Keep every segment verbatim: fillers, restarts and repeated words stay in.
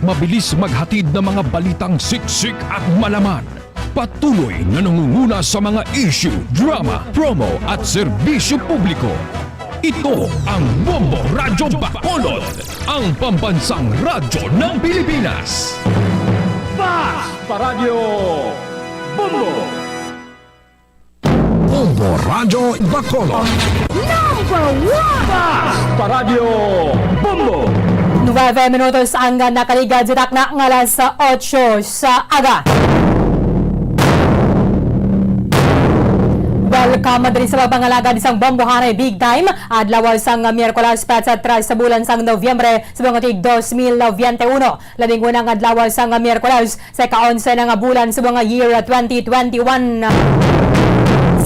Mabilis maghatid ng mga balitang siksik at malaman. Patuloy na nangunguna sa mga issue, drama, promo at serbisyo publiko. Ito ang Bombo Radyo Bacolod, ang pambansang radyo ng Pilipinas. Fast Paradyo Bombo! Bombo Radyo Bacolod. Number one! Fast Paradyo Bombo! Nuwebe minutos ang nakaligad sa takna nga alas otso sa aga. Welcome diri sa pagpangalagad sang Bombo Haray Big Time. Adlaw sang Miyerkules, petsa tres sa bulan sang Nobyembre, sa mga tig dos mil veintiuno. Labing unang adlaw sang Miyerkules, sa ika-onse na nga bulan sa mga year twenty twenty-one.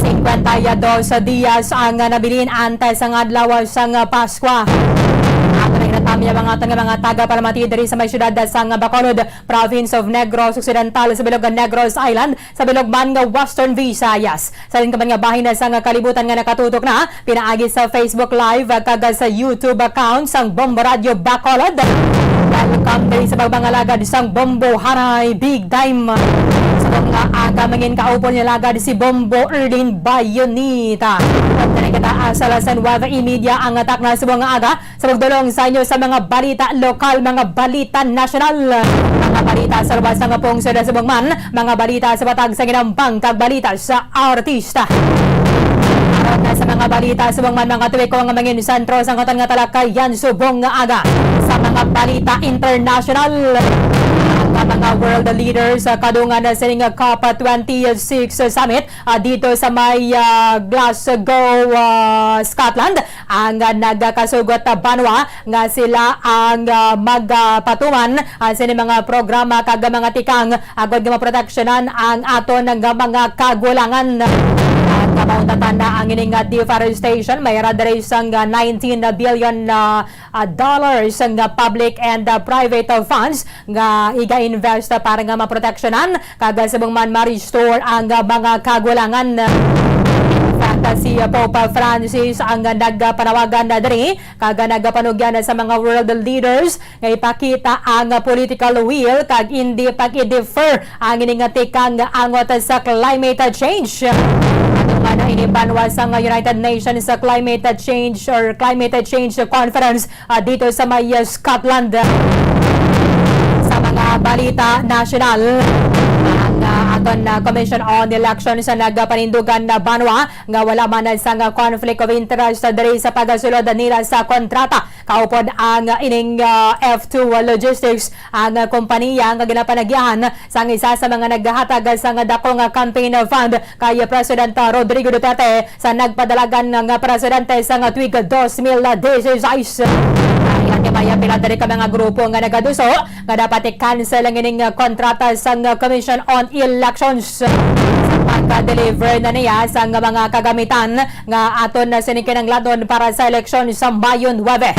Singkwenta y dos dias ang nabilin antes sang adlaw sang Paskwa. Ato na ginatamya mga aton nga mga tagapalamati diri sa may siyudad sang Bacolod, Province of Negros Occidental, sa bilog nga Negros Island, sa bilog man nga Western Visayas. Sa diin ka man nga bahin na sang kalibutan nga nakatutok na pinaagi sa Facebook Live kag sa YouTube account sang Bombo Radyo Bacolod. Welcome diri sa pagpangalagad sang Bombo Haray Big Time. Sa mga aga mangin kaupon niya lagad si Bombo Erlin Bayonita. Ug diri kita, ah, sa alas nuwebe y media ang atak na sa mga aga. Sa pagdulong sa inyo sa mga balita lokal, mga balita nasyonal, mga balita sa luwas nga pungsod sa Bungman, mga balita sa batag sa ginambang kag balita sa artista. Aron na sa mga balita sa Bungman, mga tuwiko nga mangin sentro sa katan nga talakayan subong nga aga. Sa mga balita international, ang mga world leaders sa kadungan na sining COP twenty-six Summit, ah, dito sa may, ah, Glasgow, ah, Scotland, ang, ah, nagakasugot, ah, banwa nga sila ang, ah, magapatuman, ah, sini mga programa kag mga tikang agod nga maproteksyonan ang aton nga mga kagulangan. Ang kabautatan na ang ining, ah, deforestation may ra diri sang, ah, nineteen billion, ah, ah, dollars nga public and, ah, private, ah, funds nga iga-invest para nga maproteksyonan kag subong man ma-restore ang, ah, mga kagulangan. In fact, ah, si, ah, Pope Francis ang, ah, nagpanawagan na diri kag, ah, nagpanugyan sa mga world leaders nga ipakita ang, ah, political will kag indi pag-i-defer ang ini nga tikang angot sa climate change. Ato nga na ini banwa sang United Nations Climate Change or Climate Change Conference, ah, dito sa may, ah, Scotland. Sa mga balita nasyonal, ang, ah, aton, ah, Commission on Elections sa nagapanindugan na banwa nga wala man sang conflict of interest diri sa pagsulod nila sa kontrata. Kaupod ang ining, ah, F two Logistics, ang kompanya nga ginapanagyahan sang isa sa mga naghatag sang dako nga campaign fund kay President Rodrigo Duterte sa nagpadalagan nga presidente sang tuig dos mil dieciséis. Ay, ati maya pila diri ka mga grupo nga nagaduso nga dapat i-cancel ang ining kontrata sang Commission on Elections sa pagka-deliver na niya sang mga kagamitan nga aton na sini kinahanglanon para sa eleksyon sa Mayo nuwebe.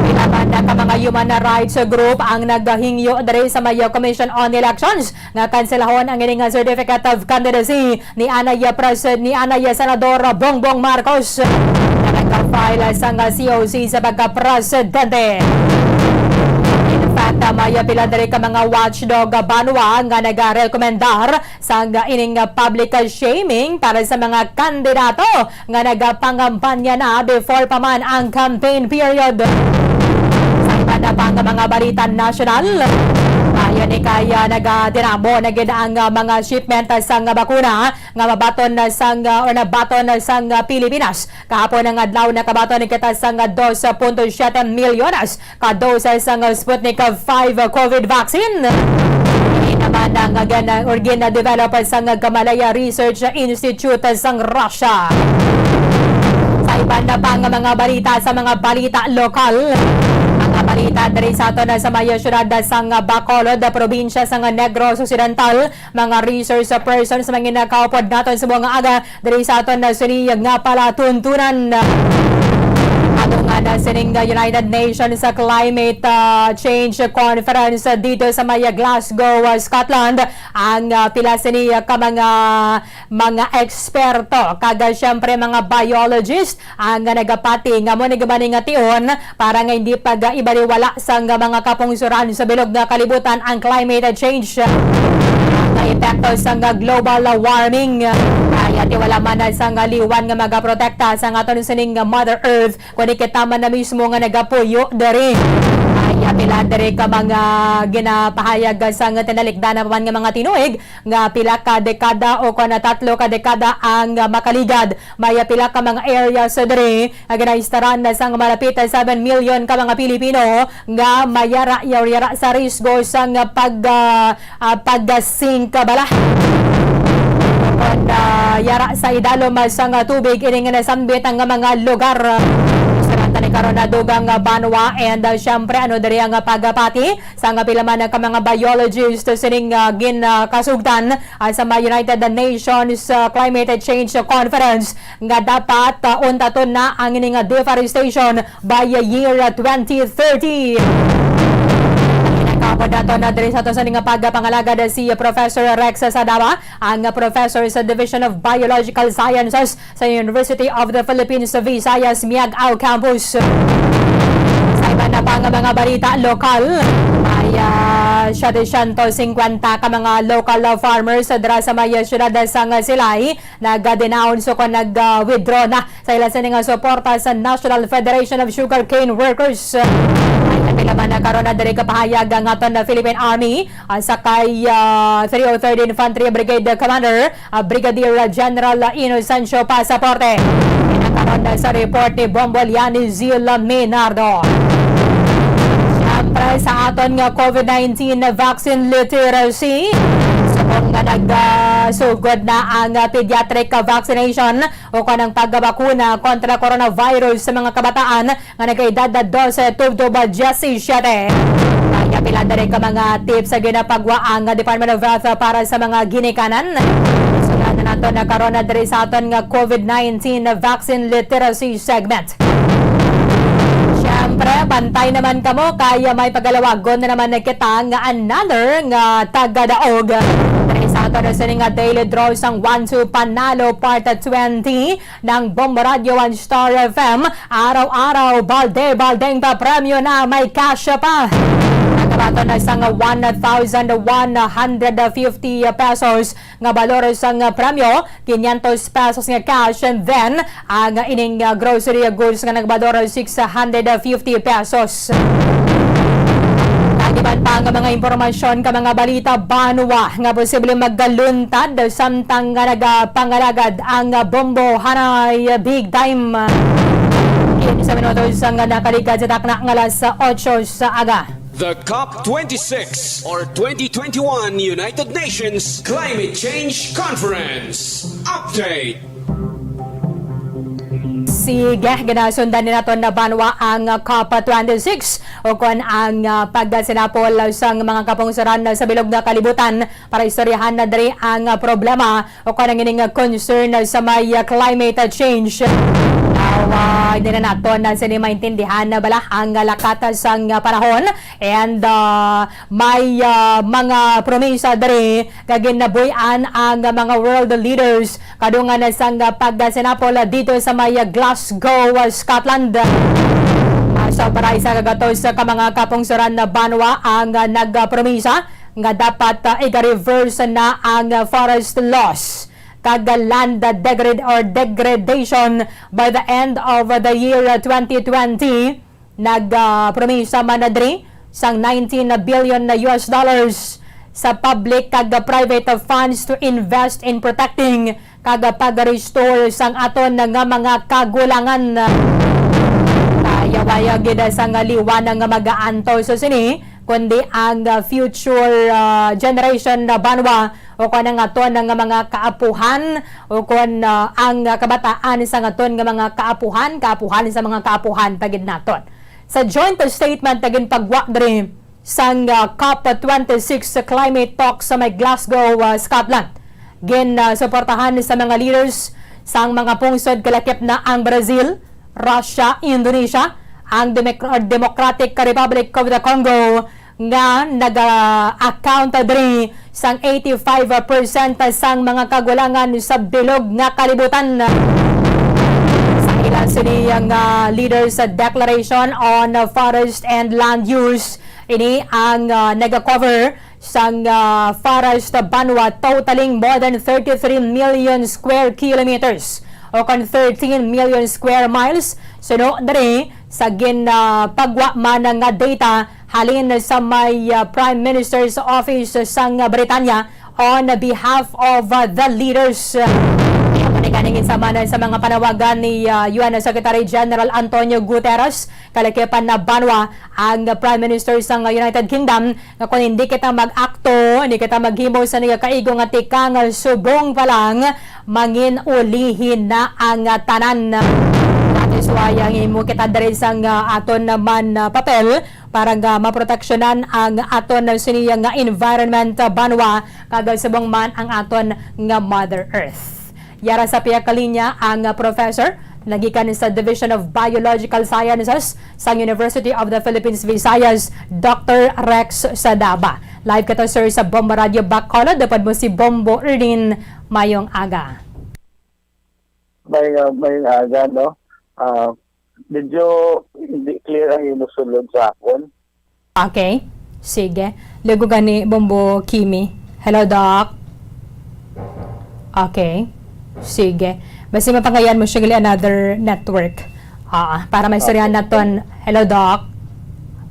Pila man na ka mga human rights group ang nagahingyo diri sa may Commission on Elections nga kanselahon ang ining Certificate of Candidacy ni anay Pres-, ni anay Senador Bongbong Marcos nga nagka-file sang C O C sa pagka-presidente. In fact, may pila diri ka mga watchdog banwa nga nagarekomendar sang ining public shaming para sa mga kandidato nga nagapangampanya na before pa man ang campaign period. Sa iban na pa nga mga balita nasyonal, ayon ni kaya nagatinamo na gid ang mga shipment sang bakuna nga mabaton na sang, or nabaton na sang Pilipinas. Kahapon ang adlaw nakabaton kita sang dos punto siyete milyones ka doses sang Sputnik five COVID vaccine. Ini naman ang gina-, or gina-develop sang Gamaleya Research Institute sang Russia. Sa iban na pa nga mga balita, sa mga balita lokal, mga balita diri sa aton sa may siyudad sang Bacolod, probinsya sang Negros Occidental, mga resource persons, mga nakaupod naton sa mga aga diri sa aton na sini nga palatuntunan. Ato Ana sining, uh, United Nations sa Climate, uh, Change Conference, uh, dito sa may, uh, Glasgow, uh, Scotland, ang, uh, pila sini, uh, ka mga, mga eksperto, kag, uh, siyempre mga biologist ang, uh, nagapati nga mo ni gabani nga tion para nga hindi pag, uh, ibaliwala sang, uh, mga kapungsuran sa bilog nga kalibutan ang climate change, uh, nga epekto sang, uh, global warming. Kaya ti wala man, uh, sang, uh, liwan nga magaprotekta sa aton sining, uh, Mother Earth, kundi kita man na mismo nga nagapuyo diri. Ay, ah, pila diri ka mga ginapahayag sang tinalikdan na pa man nga mga tinuig nga pila ka dekada o kon tatlo ka dekada ang makaligad. May pila ka mga areas diri nga ginaistaran na sang malapit seven million ka mga Pilipino nga mayara, yara sa risgo sang pag, ah, ah, pag-sink bala. Kon, ah, yara sa idalom sang tubig ini nga nasambit ang mga lugar. Sa tani karon na dugang, ah, banwa and, ah, siyempre ano diri ang pagpati sa nga pila man ka mga biologist sining, ah, gin, ah, kasugtan, ah, sa mga United Nations, ah, Climate Change Conference nga dapat, ah, untaton na ang ini nga deforestation by year twenty thirty. Nakapod nato na diri sa ato sa nga pagpangalagad si Professor Rex Sadawa, ang professor sa Division of Biological Sciences sa University of the Philippines Visayas Miag-ao Campus. Sa iban na pa nga mga balita lokal, may, ah, setecientos cincuenta ka mga local farmers dira sa may siyudad sang Silay nag-denounce o kon nag-withdraw na sa ila sini nga suporta sa National Federation of Sugarcane Workers. Ay, kapila man na karon na diri kapahayag ang aton na Philippine Army, ah, sa kay, ah, three oh third Infantry Brigade Commander, ah, Brigadier General Inocencio Pasaporte. Kinakaron na sa report ni Bombo Liani Zil Minardo. Siyempre, sa aton nga COVID nineteen vaccine literacy, subong nga nag, ah, sugod na ang, ah, pediatric vaccination o kanang pagbakuna kontra coronavirus sa mga kabataan nga nagkaedad na dose tubtob diyesisiete. Kaya pila diri ka mga tips sa ginapagwa ang Department of Health para sa mga ginikanan. Sulat na nato na karon na diri sa aton nga COVID nineteen vaccine literacy segment. Siyempre, bantay naman kamo kay may pagalawagon na naman kita nga another nga tagadaog. Diri sa aton na sini nga daily draw sang one two Panalo Part twenty ng Bombo Radio One Star F M. Araw-araw, balde-baldeng papremyo na may cash pa. Nagkabaton na sang one thousand one hundred fifty pesos nga balor sang premyo, quinientos pesos nga cash, and then ang ining, uh, grocery goods nga nagbalor six hundred fifty pesos. Kag iban pa nga mga impormasyon ka mga balita banwa nga posible magkaluntad samtang nga nagapangalagad ang Bombo Hanay Big Time. Kinsa minutos ang nakaligad sa takna nga alas otso sa aga. The COP twenty-six or twenty twenty-one United Nations Climate Change Conference Update. Sige, ginasundan ni naton na banwa ang COP twenty-six o kon ang, ah, pagsinapol sang mga kapungsoran sa bilog nga kalibutan para istoryahan na diri ang, ah, problema o kon ang ining concern sa may, ah, climate change. Now, ah, hindi na naton na sini maintindihan na bala ang lakat sang, ah, panahon and, ah, may, ah, mga promesa diri nga ginabuy-an ang mga world leaders kadungan sang pagsinapol dito sa may Glasgow, Scotland. Ah, sa para isa ka gatos ka mga kapungsoran na banwa ang nagpromesa nga dapat, ah, iga-reverse na ang forest loss kag land degrad-, or degradation by the end of the year twenty twenty. Nag, ah, promesa man na diri sang nineteen billion na U S dollars sa public kag private funds to invest in protecting kag pag-restore sang aton nga mga kagulangan. Kaya waya gid sang liwan nga mag-aantos sa sini, kundi ang, ah, future, ah, generation na banwa o kon ang aton nga mga kaapuhan o kon, ah, ang kabataan sang aton nga mga kaapuhan, kaapuhan sa mga kaapuhan pa gid naton. Sa joint statement nga ginpagwa diri sang, ah, COP twenty-six climate talks sa may Glasgow, ah, Scotland, gin, ah, suportahan sa mga leaders sang mga pungsod kalakip na ang Brazil, Russia, Indonesia, ang Democra-, Democratic Republic of the Congo, nga naga-account diri sang eighty-five percent sang mga kagulangan sa bilog nga kalibutan. Sa ila sini nga leaders sa Declaration on Forest and Land Use, ini ang, ah, naga-cover sang, ah, forest banwa totaling more than thirty-three million square kilometers o kon thirteen million square miles. Suno diri sa gin, ah, pagwa man nga data halin sa may, ah, Prime Minister's Office sang Britanya on behalf of, ah, the leaders. Amo ni kaning isa man sa mga panawagan ni, ah, U N Secretary General Antonio Guterres, kalakipan na banwa ang Prime Minister sang United Kingdom, nga kon hindi kita mag-akto, hindi kita maghimo sa nagakaigo nga tikang, subong pa lang, mangin-ulihi na ang, ah, tanan. That is why ang himo kita diri sang, ah, aton man, ah, papel para nga maproteksyonan ang aton sini nga environment, ah, banwa, kag subong man ang aton nga Mother Earth. Yara sa pihak ka linya ang, ah, professor nagikan sa Division of Biological Sciences sang University of the Philippines Visayas, Doctor Rex Sadaba. Live kita, sir, sa Bombo Radio Bacolod. Dapat mo si Bombo Erdin. Mayong aga. May, uh, may aga, no? Ah, medyo hindi clear ang imo sulod sa akon. Okay. Sige. Lugo gani, Bombo Kimi. Hello, Doc. Okay. Sige. Basi mapangayan mo siya gali another network. Ah, para may istorya Okay. naton. Hello, Doc.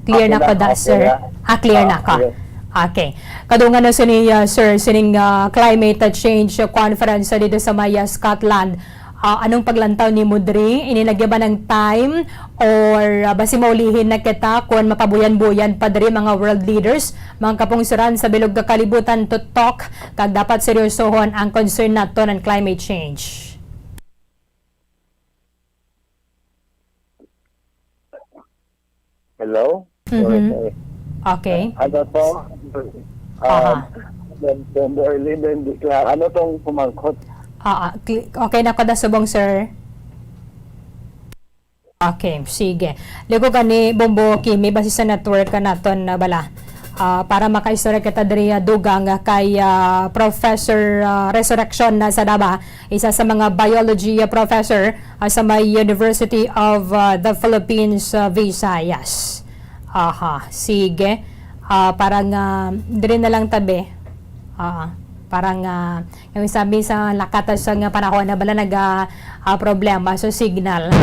Clear Okay na na, ko da, okay sir. na. Ah, clear Ah, na ka. clear. Okay. Kadungan na sini, ah, sir, sining, ah, climate change conference dito sa may, ah, Scotland. Ah, anong paglantaw nimo diri? Ini na ba ang time or, ah, basi maulihi na kita kon mapabuyan-buyan pa diri mga world leaders, mga kapungsoran sa bilog nga kalibutan to talk, kag dapat seryosohon ang concern naton ang climate change? Hello? Mhm. Sorry, sorry. Okay. Ano to? Aha. Ah, then, then early, then di kla-, ano tong pumangkot? Ah, ah, cl-, okay na ko da subong, sir. Okay, sige. Ligo gani, Bombo Kimi, basi sa network ka naton na bala. Ah, para makaistorya kita diri, ah, dugang, ah, kay, ah, Professor, ah, Resurrection na sa Daba, isa sa mga biology, ah, professor, ah, sa may University of, ah, the Philippines, ah, Visayas. Aha, sige. Ah, parang, ah, diri na lang tabi. Ah, parang, ah, yung sabi sa lakata sa nga panahon na bala nag, ah, ah, problema sa signal.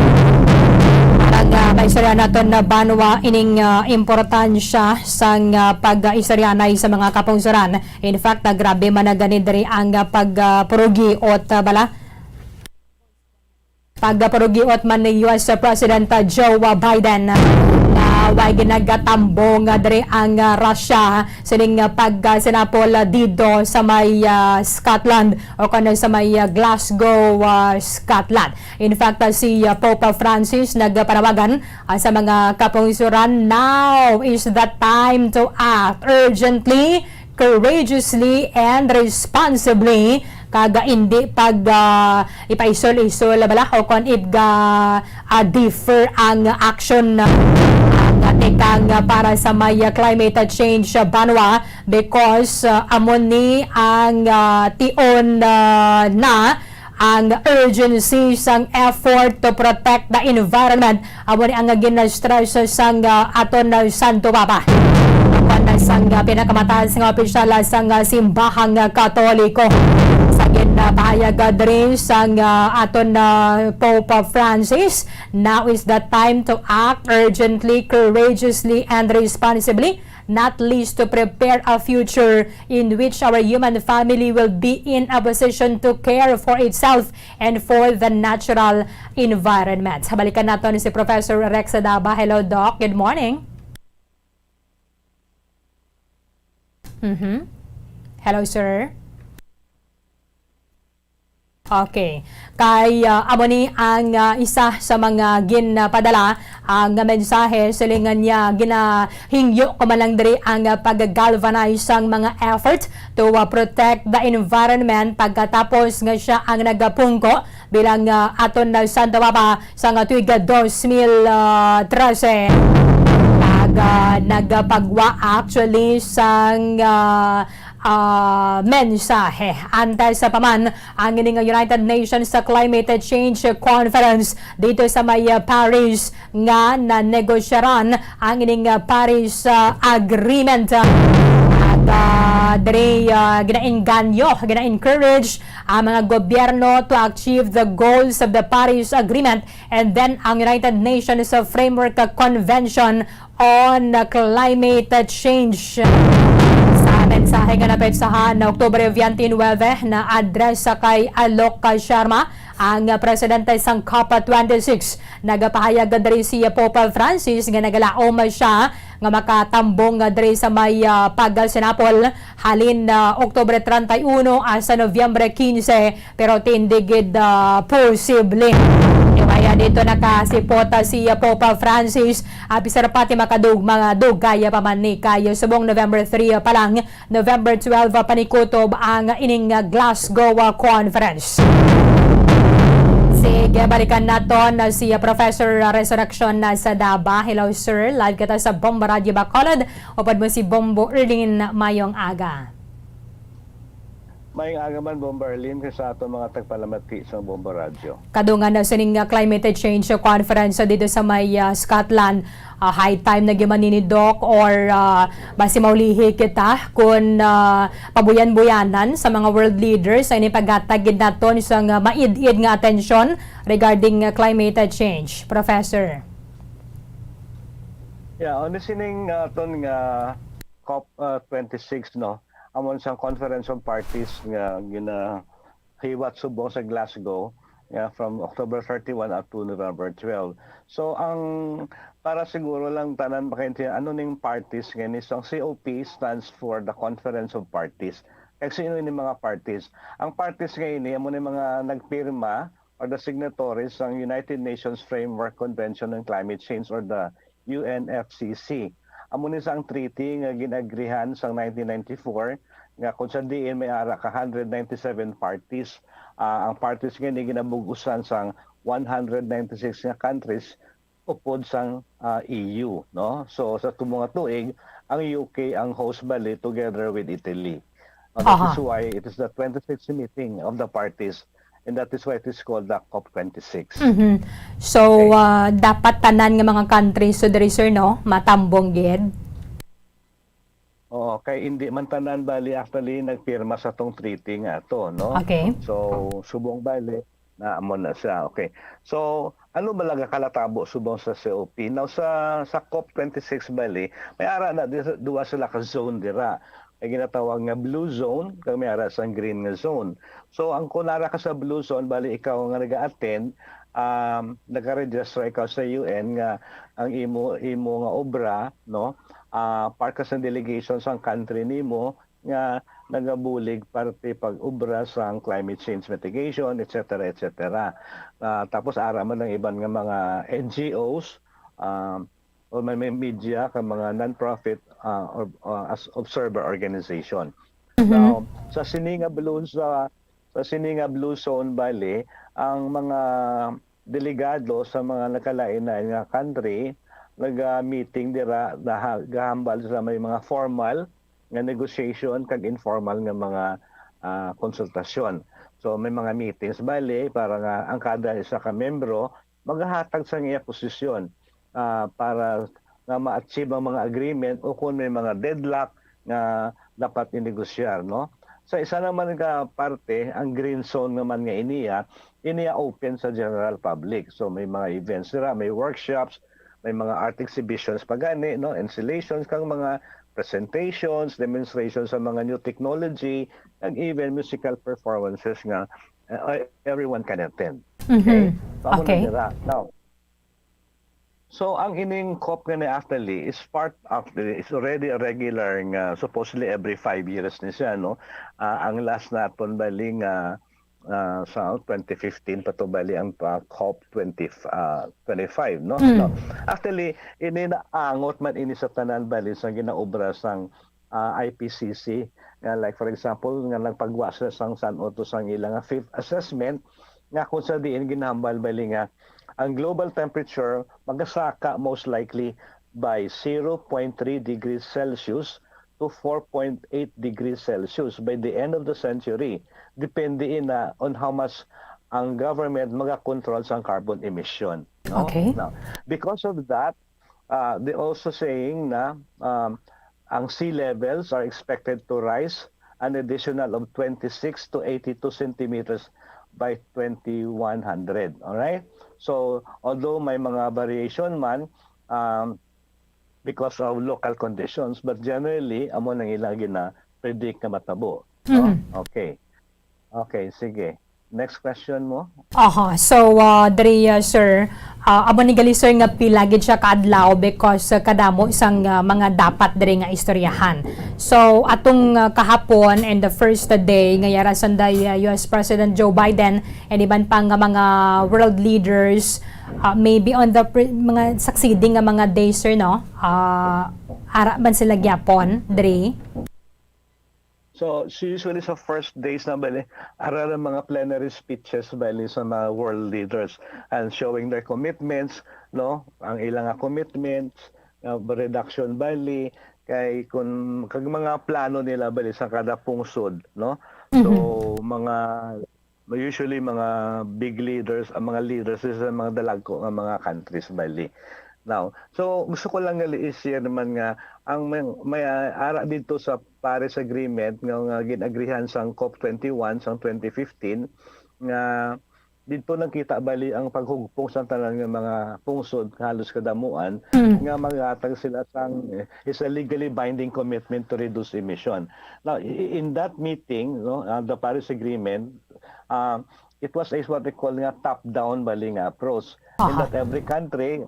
Parang, ah, maistorya naton na banwa ining, ah, importansya sang, ah, pag-, ah, istoryanay sa mga kapungsoran. In fact, ah, grabe man na gani diri ang, ah, pag, ah, purugi ot, ah, bala, pagparugiot man ni U S President Joe Biden, ah, nga way ginagatambo nga diri ang, ah, Russia sining, ah, pagkasinapol, ah, didto sa may, ah, Scotland o kuno sa may, ah, Glasgow, ah, Scotland. In fact, ah, si, ah, Pope Francis nagpanawagan, ah, sa mga kapungsoran, "Now is the time to act urgently, courageously and responsibly," kag hindi pag, ah, ipaisol-isol bala o kon ig, ah, ah, defer ang action, ah, ang tikang para sa may, ah, climate change, ah, banwa, because, ah, amo ni ang, ah, tion, ah, na ang urgency sang effort to protect the environment. Amo ni ang gina-stress sang, ah, aton, ah, Santo Papa. Apan sang, ah, pinakamataas nga opisyal, ah, sang, ah, simbahang, ah, Katoliko. Sa ginpahayag, ah, diri sang, ah, aton, ah, Pope Francis, "Now is the time to act urgently, courageously, and responsibly, not least to prepare a future in which our human family will be in a position to care for itself and for the natural environment." Balikan naton si Professor Rex Daba. Hello, Doc. Good morning. Mhm. Hello, sir. Okay. Kay, ah, amo ni ang, ah, isa sa mga ginpadala ang mensahe, silingan niya, ginahingyo ko man lang diri ang, ah, pag-galvanize sang mga effort to, ah, protect the environment pagkatapos nga siya ang nagapungko bilang, ah, aton na Santo Papa sang tuig dos mil trese. Kag, ah, nagapagwa actually sang, ah, ah, mensahe. Antes pa man, ang ining United Nations sa Climate Change Conference dito sa may, ah, Paris nga nanegosyaran ang ining, ah, Paris, ah, Agreement. At, ah, diri, ah, ginaengganyo, gina-encourage ang mga gobyerno to achieve the goals of the Paris Agreement and then ang United Nations Framework Convention on Climate Change. Sa mensahe nga napetsahan na Oktubre twenty-nine, na address sa kay Alok Sharma, ang presidente sang COP twenty-six, nagapahayag diri si Pope Francis nga nagalaom siya nga makatambong diri sa may, ah, pagsinapol halin, ah, Oktubre treinta y uno hasta Nobyembre quince, pero hindi gid, ah, posible. Kaya dito nakasipot, ah, si, ah, Pope Francis, ah, bisan pati makadug-, madugay pa man ni kay subong November three pa lang, November twelve, ah, panikutob ang ining, ah, Glasgow, ah, Conference. Sige, balikan naton, ah, si, ah, Professor, ah, Resurrection, ah, sa Daba. Hello, sir. Live kita sa Bomba Radio Bacolod. Upod mo si Bombo Erlin. Mayong aga. Maayong aga man, Bomba Erlin, kag sa aton mga tagpalamati sa Bomba Radio. Kadungan na sining, ah, climate change conference dito sa may, ah, Scotland. Ah, high time na gyud man ini, Doc, or, ah, basi maulihi kita kun, ah, pabuyan-buyanan sa mga world leaders sa ini paghatag gid naton sang, ah, maid-id nga atensyon regarding, ah, climate change, Professor. Yeah, on sining, ah, ton nga COP, ah, twenty-six, no, amon sang Conference of Parties nga ginahiwat subong sa Glasgow, yeah, from October thirty-one up to November twelve. So, ang, para siguro lang tanan makaintindihan, ano ning parties nga ini? So, ang COP stands for the Conference of Parties. Kag sino ini mga parties? Ang parties nga ini, amo ni mga nagpirma or the signatories sang United Nations Framework Convention on Climate Change or the U N F C C. Amo ni sa ang treaty nga gin-agrihan sang nineteen ninety-four, nga kung sa diin may ara ka hundred ninety-seven parties. Ah, ang parties nga ini ginabug-usan sang one hundred ninety-six nga countries upod sang, ah, E U, no? So, sa tumo nga tuig, ang U K ang host bali together with Italy. Uh, that Aha. is why it is the twenty-sixth meeting of the parties, and that is why it is called the COP twenty-six. Mhm. So, Okay. ah, dapat tanan nga mga countries, so diri, sir, no, matambong gid? Oo, kay hindi man tanan bali actually nagpirma sa tong treaty nga to, no? Okay. So, subong bali, na amo na siya. Okay. So, ano ba lang kalatabo subong sa COP? Now, sa, sa COP twenty-six bali, may ara na di-, duwa sila ka zone dira. May ginatawag nga blue zone, kag may ara sang green nga zone. So, ang kun ara ka sa blue zone, bali ikaw nga nag-attend, um, nagka-register ikaw sa U N nga ang imo, imo nga obra, no? Ah, part ka sa delegation sang country nimo nga nagabulig parte pag-obra sang climate change mitigation, et cetera, et cetera. Ah, tapos ara man ang iban nga mga N G Os, ah, o may, may media ka mga non-profit, ah, or, ah, as observer organization. Mhm. Now, sa sini nga blue, sa, sa sini nga blue zone bali, ang mga delegado sa mga nagkalain-lain nga country naga-meeting dira, naha-, gahambal sa may mga formal nga negotiation kag informal nga mga, ah, konsultasyon. So, may mga meetings bali para nga ang kada isa ka membro magahatag sa iya posisyon, ah, para nga ma-achieve ang mga agreement o kung may mga deadlock nga dapat inegosyar, no? Sa isa naman ka parte, ang green zone naman nga iniya, iniya open sa general public. So, may mga events dira, may workshops, may mga art exhibitions pa gani, no? Installations, kang mga presentations, demonstrations sa mga new technology, and even musical performances nga, uh, everyone can attend. Mhm. Okay? So, amo na Okay. dira. Now, so, ang ining COP nga ni Atali is part of the, is already a regular nga, supposedly every five years ni siya, no? Ah, ang last naton bali nga ah, sa twenty fifteen pa to bali ang, ah, COP twenty, ah, twenty-five, no? Mm. No. Actually, ini naangot man ini sa tanan bali sa ginaobra sang, ah, I P C C. Nga, like, for example, nga nagpagwa sila sang san-o to sang ila nga fifth assessment, nga kung sa diin ginhambal bali nga ang global temperature magasaka most likely by zero point three degrees Celsius to four point eight degrees Celsius by the end of the century. Depende na on how much ang government magakontrol sa carbon emission. No? Okay. Now, because of that, uh, they also saying na, um, ang sea levels are expected to rise an additional of twenty-six to eighty-two centimeters by twenty-one hundred. All right? So, although may mga variation man, um, because of local conditions, but generally, amo nang ilang gina-predict nga matabo. No? Mhm. Okay. Okay, sige. Next question mo? Aha. So, ah, diri, ah, sir, ah, amo ni gali, sir, nga pila gid siya ka adlaw because, ah, kadamo sang, ah, mga dapat diri nga istoryahan. So, atong, ah, kahapon and the first day nga yara sanday, ah, U S President Joe Biden and iban pa nga mga world leaders, ah, maybe on the pre- mga succeeding nga mga days, sir, no? Ah, ara man sila gyapon diri? So, so usually sa first days na bali, ara lang mga plenary speeches bali sa mga world leaders and showing their commitments, no? Ang ilang nga commitments, uh, reduction bali, kay kun kag mga plano nila bali sa kada pungsod, no? So, mga usually mga big leaders, ang mga leaders sa mga dalagko nga mga countries bali. Now, so gusto ko lang gali i-share naman nga ang may, may, ah, ara dito sa Paris Agreement nga, nga gin-agrihan sang COP twenty-one sang twenty fifteen nga dito nagkita bali ang paghugpong sa tanan nga mga pungsod halos kadamuan Mm. nga maghatag sila sang, eh, is a legally binding commitment to reduce emission. Now, i- in that meeting, no, uh, the Paris Agreement, uh, it was a what they call nga top-down bali nga approach. In Aha. That every country,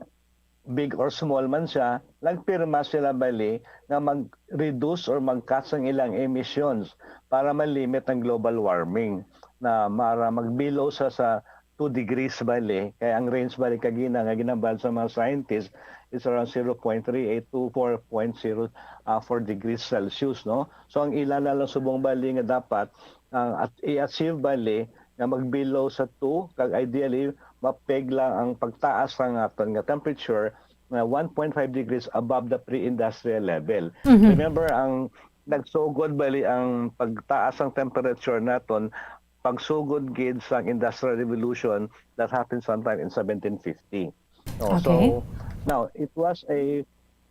big or small man siya, nagpirma sila bali nga mag-reduce or mag-cut sang ilang emissions para ma-limit ang global warming na para mag-below sa, sa two degrees bali. Kay ang range bali kagina nga ginambal sa mga scientists is around zero point three eight to four point zero, ah, four degrees Celsius, no? So ang ila na lang subong bali nga dapat ang at i-achieve bali nga mag-below sa two, kag ideally mapeg lang ang pagtaas sang aton nga temperature nga one point five degrees above the pre-industrial level. Mhm. Remember, ang nagsugod bali ang pagtaas sang temperature naton pagsugod gid sang Industrial Revolution that happened sometime in seventeen fifty. No, Okay. So, now, it was a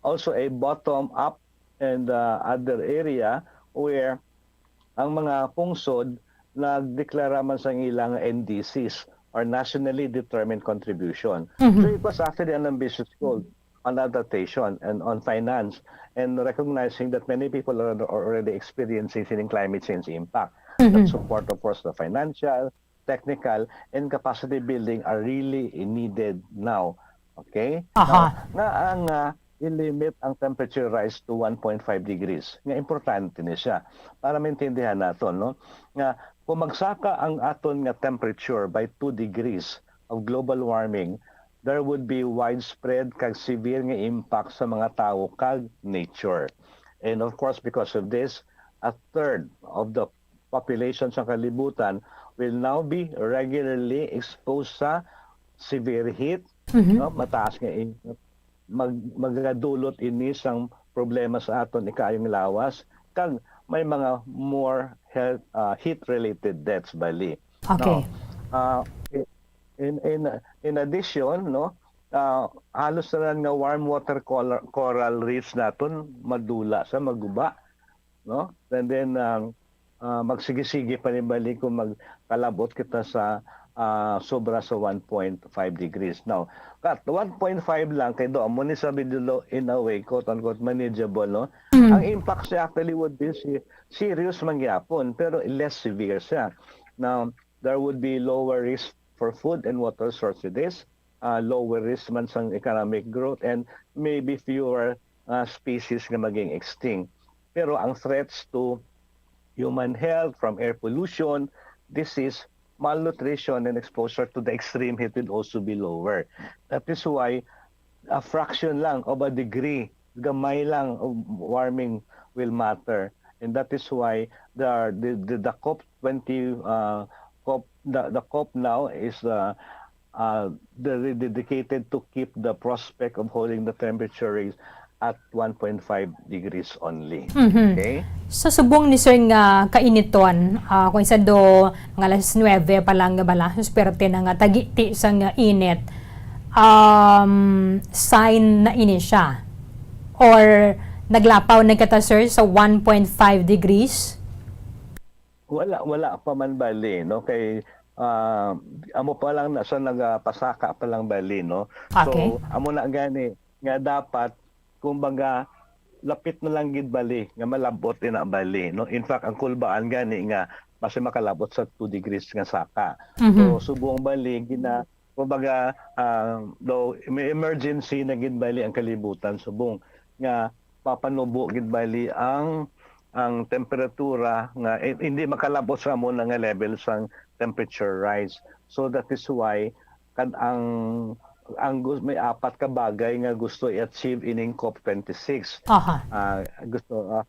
also a bottom-up and, uh, other area where ang mga pungsod nagdeklara man sang ilang N D Cs or nationally determined contribution. Mhm. So it was actually an ambitious goal on adaptation and on finance and recognizing that many people are already experiencing sining climate change impact. Mhm. That support, of course, the financial, technical, and capacity building are really needed now. Okay? Aha. Now, nga ang, ah, i-limit ang temperature rise to one point five degrees. Nga importante ni siya para maintindihan naton, no? Nga kung magsaka ang aton nga temperature by two degrees of global warming, there would be widespread kag severe nga impact sa mga tawo kag nature. And of course, because of this, a third of the population sa kalibutan will now be regularly exposed sa severe heat, Mhm. no? Mataas nga in-, mag, magadulot ini sang problema sa aton ikaayong lawas, kag may mga more health, ah, heat-related deaths bali. Okay. No? Ah, in, in, in addition, no, ah, halos tanan nga warm water coral, coral reefs naton madula sa maguba, no? And then, um, ah, magsige-sige pa ni bali kung magkalabot kita sa, ah, sobra sa one point five degrees. Now, kat one point five lang kay do amo ni sa below, in a way, quote unquote, manageable, no? Mm. Ang impact siya actually would be si-, serious man gyapon, pero less severe siya. Now, there would be lower risk for food and water shortages, ah, lower risk man sang economic growth, and maybe fewer, ah, species nga maging extinct. Pero ang threats to human health from air pollution, disease, malnutrition and exposure to the extreme heat will also be lower. That is why a fraction lang of a degree, gamay lang of warming will matter. And that is why the, the, the, the COP twenty, uh, COP, the, the COP now is, uh, uh, the, dedicated to keep the prospect of holding the temperature range at one point five degrees only. Mhm. Okay? Sa subong ni sir nga kainiton, ah, kung isa do mga alas nuebe pa lang nga bala, sus, perte na nga tagiti sang init, um, sign na ini siya? Or naglapaw na kita, sir, sa one point five degrees? Wala, wala pa man bali, no? Kay, ah, amo pa lang na sa nagapasaka pa lang bali, no? Okay. So, amo na gani nga dapat, kumbaga, lapit na lang gid bali nga malabot ina bali, no? In fact, ang kulbaan gani nga basi makalabot sa two degrees nga saka. Mhm. So, subong bali, gina-, kumbaga, ah, daw may emergency na gid bali ang kalibutan, subong nga papanubo gid bali ang, ang temperatura nga, eh, hindi makalabot sa amo na nga level sang temperature rise. So that is why kan ang, ang gus-, may apat ka bagay nga gusto i-achieve ining COP twenty-six. Aha. Ah, gusto, ah,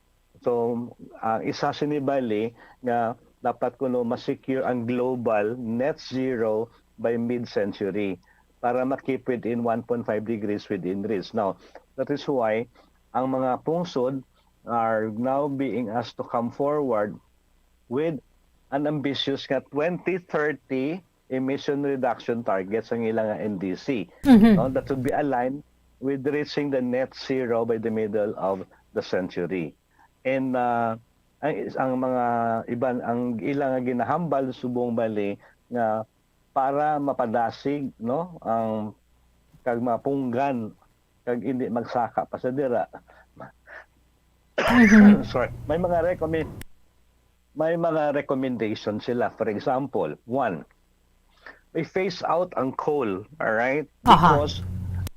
so, ang isa sini bali nga dapat kuno ma-secure ang global net zero by mid-century para ma-keep within one point five degrees within reach. Now, that is why ang mga pungsod are now being asked to come forward with an ambitious nga twenty thirty emission reduction target sa ila nga N D C. Mhm. No, that would be aligned with reaching the net zero by the middle of the century. And, ah, ang, ang mga iban, ang ila nga ginahambal subong bali nga para mapadasig, no, ang kag mapunggan kag hindi magsaka pa sa dira. Mhm. Sorry. May mga recommend, may mga recommendation sila. For example, one, may phase out ang coal, all right? Aha. Because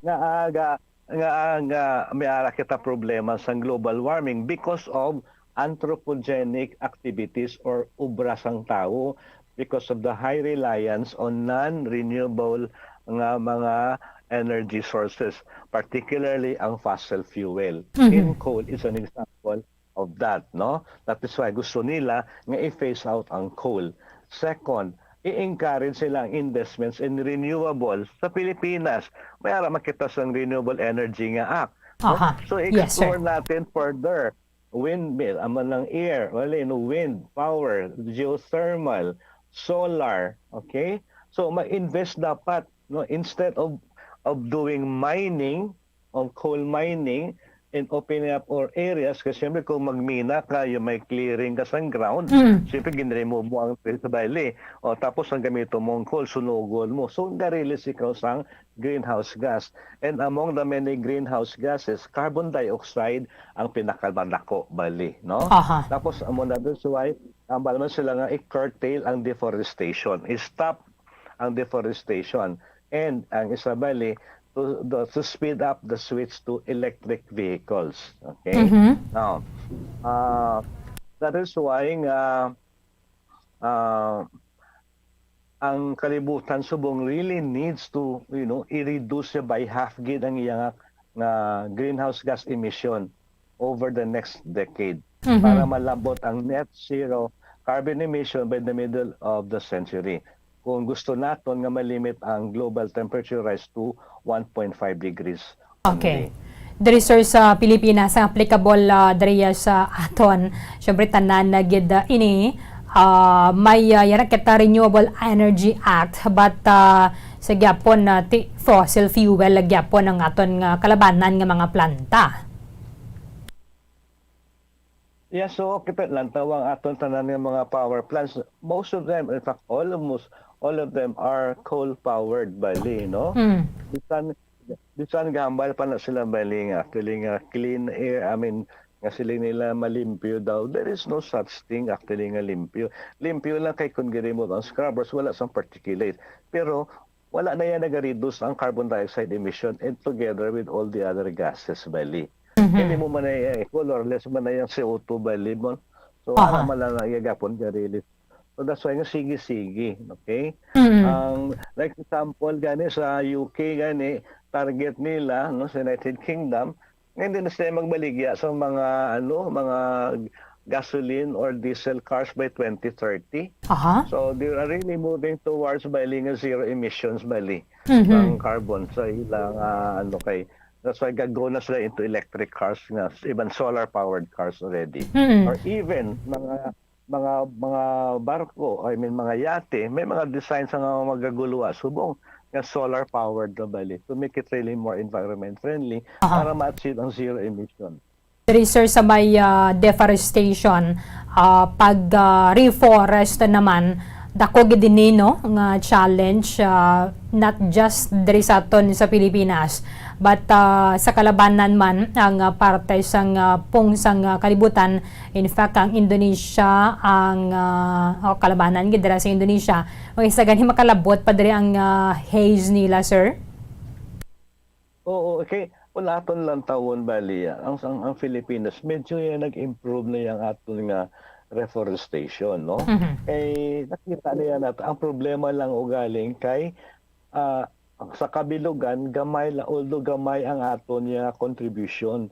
nga aga, nga aga may ara kita problema sa global warming because of anthropogenic activities or obra sang tawo, because of the high reliance on non-renewable nga mga energy sources, particularly ang fossil fuel. Mhm. And coal is an example of that, no? That is why gusto nila nga i-phase out ang coal. Second, i-encourage sila ang investments in renewables sa Pilipinas. May ara makita sang Renewable Energy nga Act, no? Aha. So, yes, sir, explore natin further. Windmill, amo nang air, wala, no, wind power, geothermal, solar, okay? So, ma-invest dapat, no, instead of, of doing mining, of coal mining, and opening up all areas, kasi siyempre kung magmina ka, yung may clearing ka sa ground, mm, siyempre ginremove mo ang tree sa bali. O, tapos ang gamito mo ang coal, sunugon mo. So, nag-release ikaw sang greenhouse gas. And among the many greenhouse gases, carbon dioxide ang pinakamadako, bali, no? Aha. Tapos, amo na dun, so why, ang bala man sila nga i-curtail ang deforestation, i-stop ang deforestation. And ang isa bali, to, the, to speed up the switch to electric vehicles. Okay? Mhm. Now, ah, that is why nga, ah, ang kalibutan subong really needs to, you know, i-reduce siya by half gid ang iya nga, nga greenhouse gas emission over the next decade, mhm, para malabot ang net zero carbon emission by the middle of the century. Kung gusto naton nga malimit ang global temperature rise to one point five degrees. Okay. Diri, sir, sa Pilipinas, ang applicable, ah, diri sa aton, syempre, tanan na gid, ah, ini, ah, may, ah, yara kita Renewable Energy Act, but, ah, sa gyapon, ah, ti fossil fuel gyapon ang aton nga kalabanan nga mga planta. Yeah, so kita lang tawang aton tanan nga mga power plants. Most of them, in fact, almost all of them are coal-powered bali, no? Mm. Bisan, bisan gahambal pa na sila bali nga, actually nga clean air, I mean, nga siling nila malimpyo daw. There is no such thing actually nga limpyo. Limpyo lang kay kung gi-remove ang scrubbers, wala sang particulate. Pero wala na yan nag-reduce ang carbon dioxide emission and together with all the other gases, bali. Mhm. Hindi mo man na i-equal or less man na yung C O two, bali mo. So, aha, wala man lang na iya gapon ga-release. So that's why nga sige-sige, okay? Mm. Ang, like, example gani sa U K gani, target nila, no, sa United Kingdom, nga hindi na sila magbaligya sa mga, ano, mga gasoline or diesel cars by twenty thirty. Aha. So they are really moving towards bali nga zero emissions bali Mhm. ang carbon sa ilang, ah, ano, kay, that's why gago na sila into electric cars nga, even solar powered cars already. Mm. Or even mga mga mga barko, I mean, mga yate, may mga design sa nga magaguluwa subong nga solar powered na bali to make it really more environment friendly Aha. Para ma-achieve ang zero emission. Diri, sir, sa may, ah, deforestation, ah, pag, ah, reforest naman, dako gid ini, no, nga challenge, ah, not just diri sa aton sa Pilipinas, but, ah, sa kalabanan man ang, ah, parte sang, ah, pung sang, ah, kalibutan. In fact, ang Indonesia, ang, ah, oh, kalabanan gid dira sa Indonesia. Ang isa gani makalabot pa diri ang, ah, haze nila, sir? Oo, okay. Kung aton lang tawon bali, ah, ang, ang, ang Filipinas, medyo yan nag-improve na yung aton nga reforestation, no? Mhm. Eh, nakita na yan natin. Ang problema lang ugaling kay, ah, sa kabilugan, gamay lang, although gamay ang aton nga contribution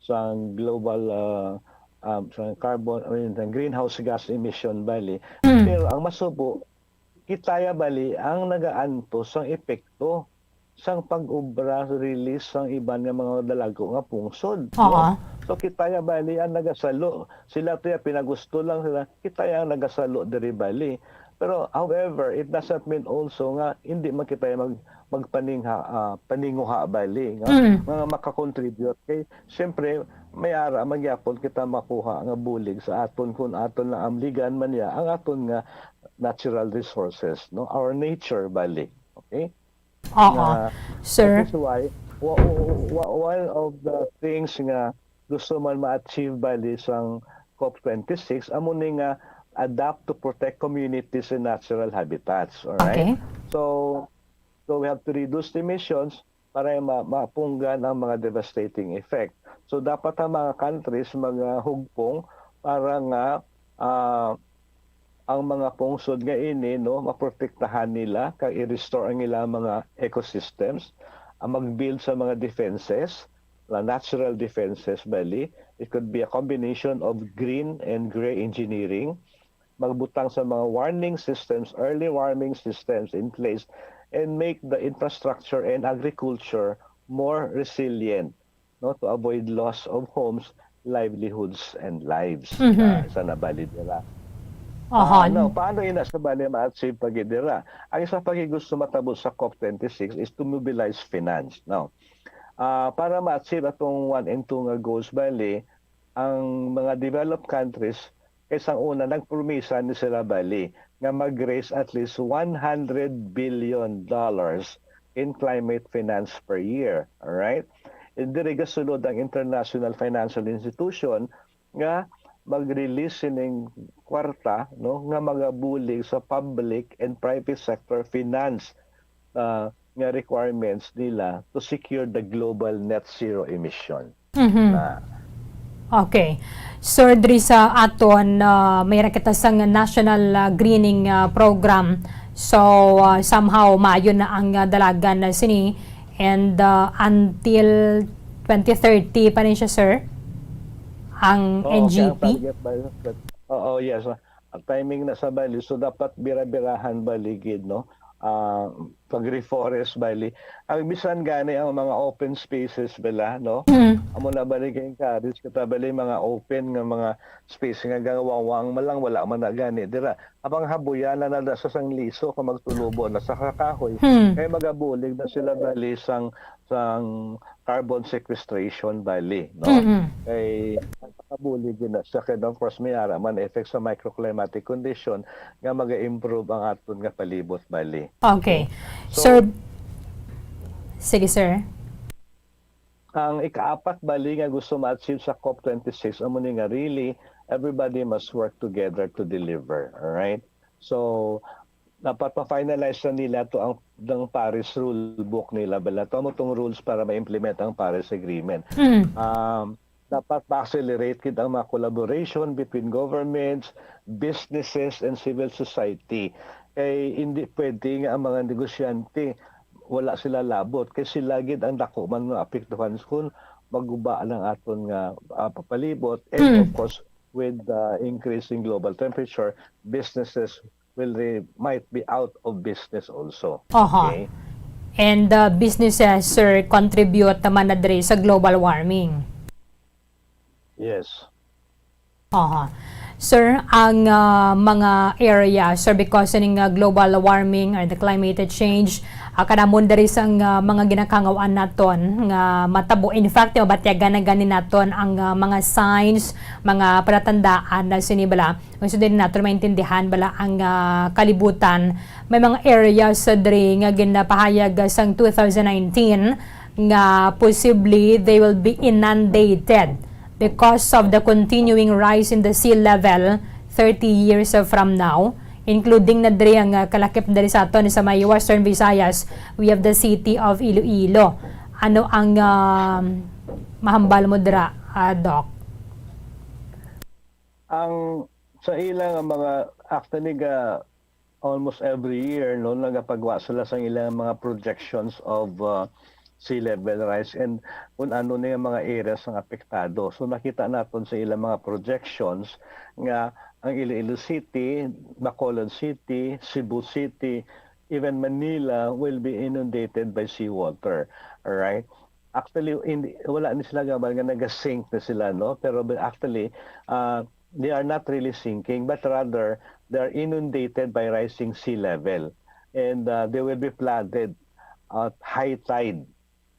sa global, ah, um, sa carbon, I mean, sa greenhouse gas emission bali. Mm. Pero ang masubo, kitaya bali ang nagaantos sang epekto sang pag-obra, release sang iban nga mga dalago nga pungsod, Oo. no? So kitaya bali ang nagasalo. Sila to ya pinagusto lang sila. Kitaya ang nagasalo diri bali. Pero however, it doesn't mean also nga hindi man kitaya mag magpaninga ah, paninguha bali nga Mm. nga makakontribute kay siyempre may ara magyapon kita makuha nga bulig sa aton kun aton lang amligan man niya ang aton nga natural resources, no, our nature bali, okay? Oo. Nga, Sir? That is why wa- wa- wa- one of the things nga gusto man ma-achieve bali sang COP twenty-six amo ni nga adapt to protect communities and natural habitats, all right? Okay. So so we have to reduce the emissions para ma mapunggan ang mga devastating effect. So dapat ang mga countries mga hugpong para nga ah, ang mga pungsod nga ini, no, maprotektahan nila kag i-restore ang ilang mga ecosystems, ang mag-build sa mga defenses, la natural defenses bali. It could be a combination of green and gray engineering, magbutang sa mga warning systems, early warning systems in place, and make the infrastructure and agriculture more resilient, no, to avoid loss of homes, livelihoods, and lives. Mhm. Ah, sa nabalid nila. Aha. Ah, now, paano ina sa bali ma-achieve pag dira? Ang isa pa gid gusto matabo sa COP twenty-six is to mobilize finance, no? Ah, para ma-achieve atong one and two nga goals bali, ang mga developed countries kay sang una nagpromisa ni sila bali nga mag-raise at least one hundred billion dollars in climate finance per year. All right? And diri gasulod ang international financial institution nga mag-release sining kwarta, no, nga magabulig sa public and private sector finance ah, nga requirements nila to secure the global net zero emission. Mhm. Na Okay. Sir, diri sa aton, ah, may ra kita sang National, ah, Greening, ah, Program. So, ah, somehow maayo na ang, ah, dalagan na sini, and, ah, until twenty thirty pa rin siya, sir, ang Oo, kaya ang N G P. Target ba yun? Oo, yes. Ang timing na sa bali, so dapat bira-birahan bali gid, no? Ah, pag-reforest bali. Ang bisan gani ang mga open spaces bala, no? Mm. Amo na bali ka-encourage kita bali mga open nga mga space nga gawawang man lang, wala man na gani dira. Apang habuyan na nada sa sang liso kung magtulobo na sa kakahoy. Hmm. Kay magabulig na sila bali sang sang carbon sequestration bali, no? Mm-mm. Kay makabulig yun na siya. Kaya of course, may ara man effect sa microclimatic condition nga mag-improve ang aton nga palibot bali. Okay. So, Sir, sige, sir. Ang ikaapat bali nga gusto ma-achieve sa COP twenty-six amo ni nga really everybody must work together to deliver, all right? So dapat ma-finalize na nila to ang ng Paris rule book nila bala to amo tong rules para ma-implement ang Paris Agreement. Mm. Um, dapat ma-accelerate gid ang mga collaboration between governments, businesses, and civil society. Kay hindi pwede nga ang mga negosyante wala sila labot, kay sila gid ang dako man nga apektuhan kung maguba lang aton nga, ah, palibot, and of Mm. course, with the increasing global temperature, businesses will re-, might be out of business also. Aha. Okay? And, uh, businesses, sir, contribute naman na diri sa global warming. Yes. Aha. Sir, ang, ah, mga area, sir, because ning, ah, global warming or the climate change, ah, kanamon diri sang, ah, mga ginakangawan naton nga matabo. In fact, mabatyagan na gani naton ang, ah, mga signs, mga palatandaan na sini bala. Gusto din naton maintindihan bala ang, ah, kalibutan. May mga areas sa diri nga ginapahayag sang two thousand nineteen nga possibly they will be inundated because of the continuing rise in the sea level thirty years from now, including na diri ang, ah, kalakip diri sa aton sa may Western Visayas. We have the city of Iloilo. Ano ang, ah, mahambal mo dira, ah, Doc? Ang sa ila nga mga, actually, ga-, almost every year, no, nagapagwa sila sa ilang mga projections of, uh, sea level rise and kung ano na yung mga areas nga apektado. So, nakita naton sa ilang mga projections nga ang Iloilo City, Bacolod City, Cebu City, even Manila will be inundated by seawater. Alright? Actually, hindi, wala ni sila gabal nga naga-sink na sila, no? Pero ba-, actually, ah, they are not really sinking, but rather, they are inundated by rising sea level. And, ah, they will be flooded at high tide,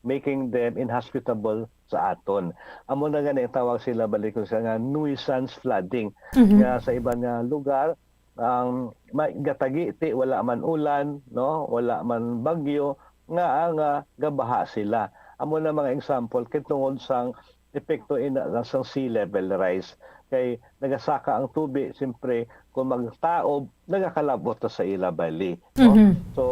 making them inhospitable sa aton. Amo na gani ang tawag sila, balik ko sa nga nuisance flooding, Mhm. nga sa iban nga lugar, ang may gatagiti, wala man ulan, no? Wala man bagyo, nga, ah, nga gabaha sila. Amo na mga example, kay tungod sang epekto ina, sang sea level rise. Kay nagasaka ang tubig, siyempre, kung magtaob, nagakalabot na sa ila bali, no? Mhm. So,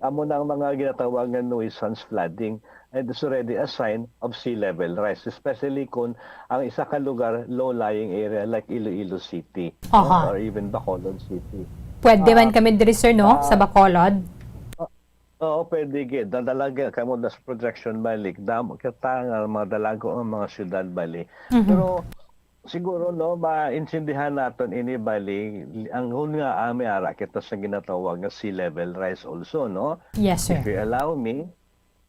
amo na ang mga ginatawag nga nuisance flooding, and it's already a sign of sea level rise, especially kung ang isa ka lugar, low-lying area like Iloilo City, no? Aha. Or even Bacolod City. Pwede man Ah, kami diri, sir, no? Sa ah, Bacolod? Oo, pwede gid. Nadalaga kamo das projection balik. Damo kita nga mga dalago ang mga syudad bali. Mhm. Pero siguro, no, maintindihan naton ini bali, ang hun nga, ah, may ara kita sa ginatawag nga sea level rise also, no? Yes, sir. If you allow me,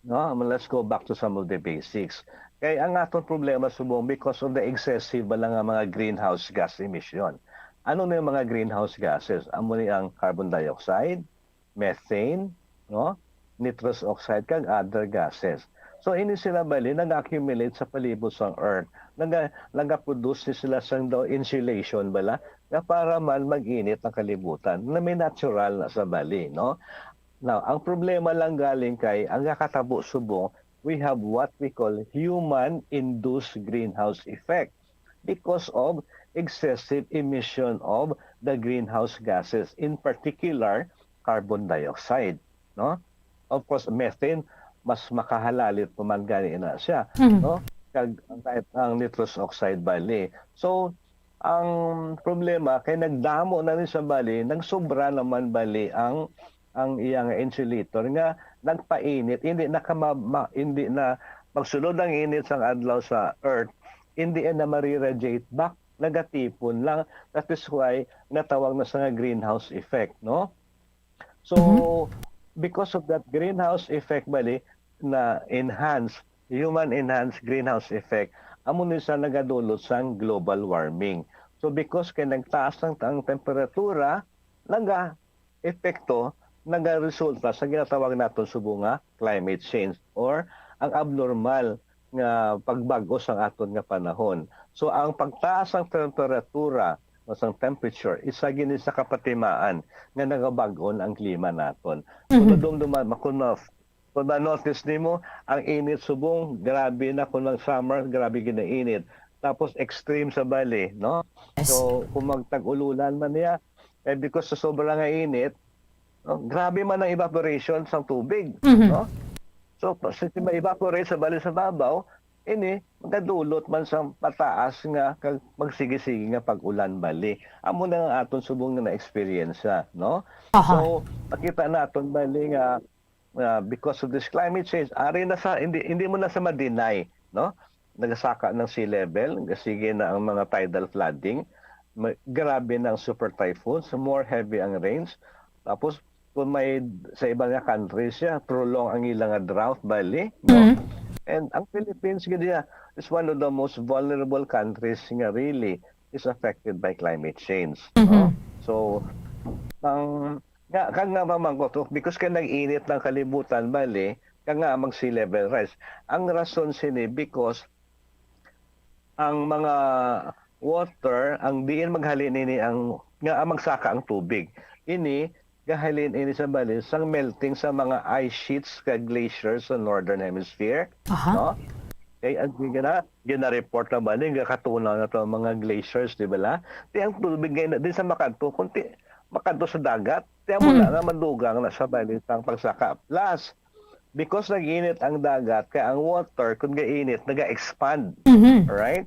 no, let's go back to some of the basics. Kay ang aton problema subong because of the excessive bala nga mga greenhouse gas emission. Ano na yung mga greenhouse gases? Amo ni ang carbon dioxide, methane, no? Nitrous oxide, kag other gases. So, ini sila bali nag-accumulate sa palibot sang Earth. Naga-, nagaproduce ni sila sang daw insulation bala nga para man mag-init ang kalibutan na may natural na sa bali, no? Now, ang problema lang galing kay ang nakatabo subong, we have what we call human-induced greenhouse effect because of excessive emission of the greenhouse gases, in particular, carbon dioxide, no? Of course, methane, mas makahalalit pa man gani na siya, Mhm. no? Kag ang, ang nitrous oxide bali. So, ang problema kay nagdamo na ni sa bali, nagsobra naman bali ang, ang iya nga insulator nga nagpainit, hindi na ka ma-, ma-, hindi na magsulod ang init sang adlaw sa earth, hindi na mariradiate back, nagatipon lang. That is why natawag na sa nga greenhouse effect, no? So, Mhm. because of that greenhouse effect, bali, na enhance, human enhanced greenhouse effect, amo ni sa nagadulot sang global warming. So, because kay nagtaas ang, ang temperatura, naga-epekto, nagaresulta sa ginatawag naton subong nga climate change or ang abnormal nga pagbag-o sang aton nga panahon. So, ang pagtaas sang temperatura o sang temperature, isa gini sa kapatimaan nga nagabag-on ang klima naton. So, Mhm. madumduman, makon ma-, kung ma-notice nimo, ang init subong, grabe na. Kung mag-summer, grabe ginainit. Tapos extreme sa bali, no? Yes. So, kung magtag-ululan man niya, eh, because sa sobra nga init, no, grabe man ang evaporation sang tubig, Mhm. no? So, pa-, si, si ma-evaporate sa bali sa babaw, ini magadulot man sa mataas nga kag magsigi-sigi nga pag-ulan bali. Amo na ang aton subong nga na-eksperyensya, no? Aha. So, makita naton bali nga, ah, because of this climate change, ari na sa, hindi, hindi mo na sa ma-deny, no? Nagasaka ng sea level, sige na ang mga tidal flooding, ma-, grabe na ang super typhoons, more heavy ang rains. Tapos, kung may sa iba nga countries siya, prolong ang ila nga drought bali, no? Mm. And ang Philippines gid iya is one of the most vulnerable countries nga really is affected by climate change, no? Mhm. So, ang nga, kag nga mamangkot, because kay nag-init ng kalibutan bali, kag nga mag sea level rise. Ang rason sini because ang mga water, ang diin maghalin ini ang, nga ang magsaka ang tubig. Ini gahalin ini sa bali sang melting sa mga ice sheets kag glaciers sa northern hemisphere, Aha. no? Kay ang gina, gina-report na bali nga katunaw na to ang mga glaciers, di ba la? Ti ang tubig ngayon din sa makadto, kunti makadto sa dagat, ti amo Mm. na nga madugang na sa bali sang pagsaka. Plus, because nag-init ang dagat, kaya ang water, kung gainit, naga-expand. Mhm. Right?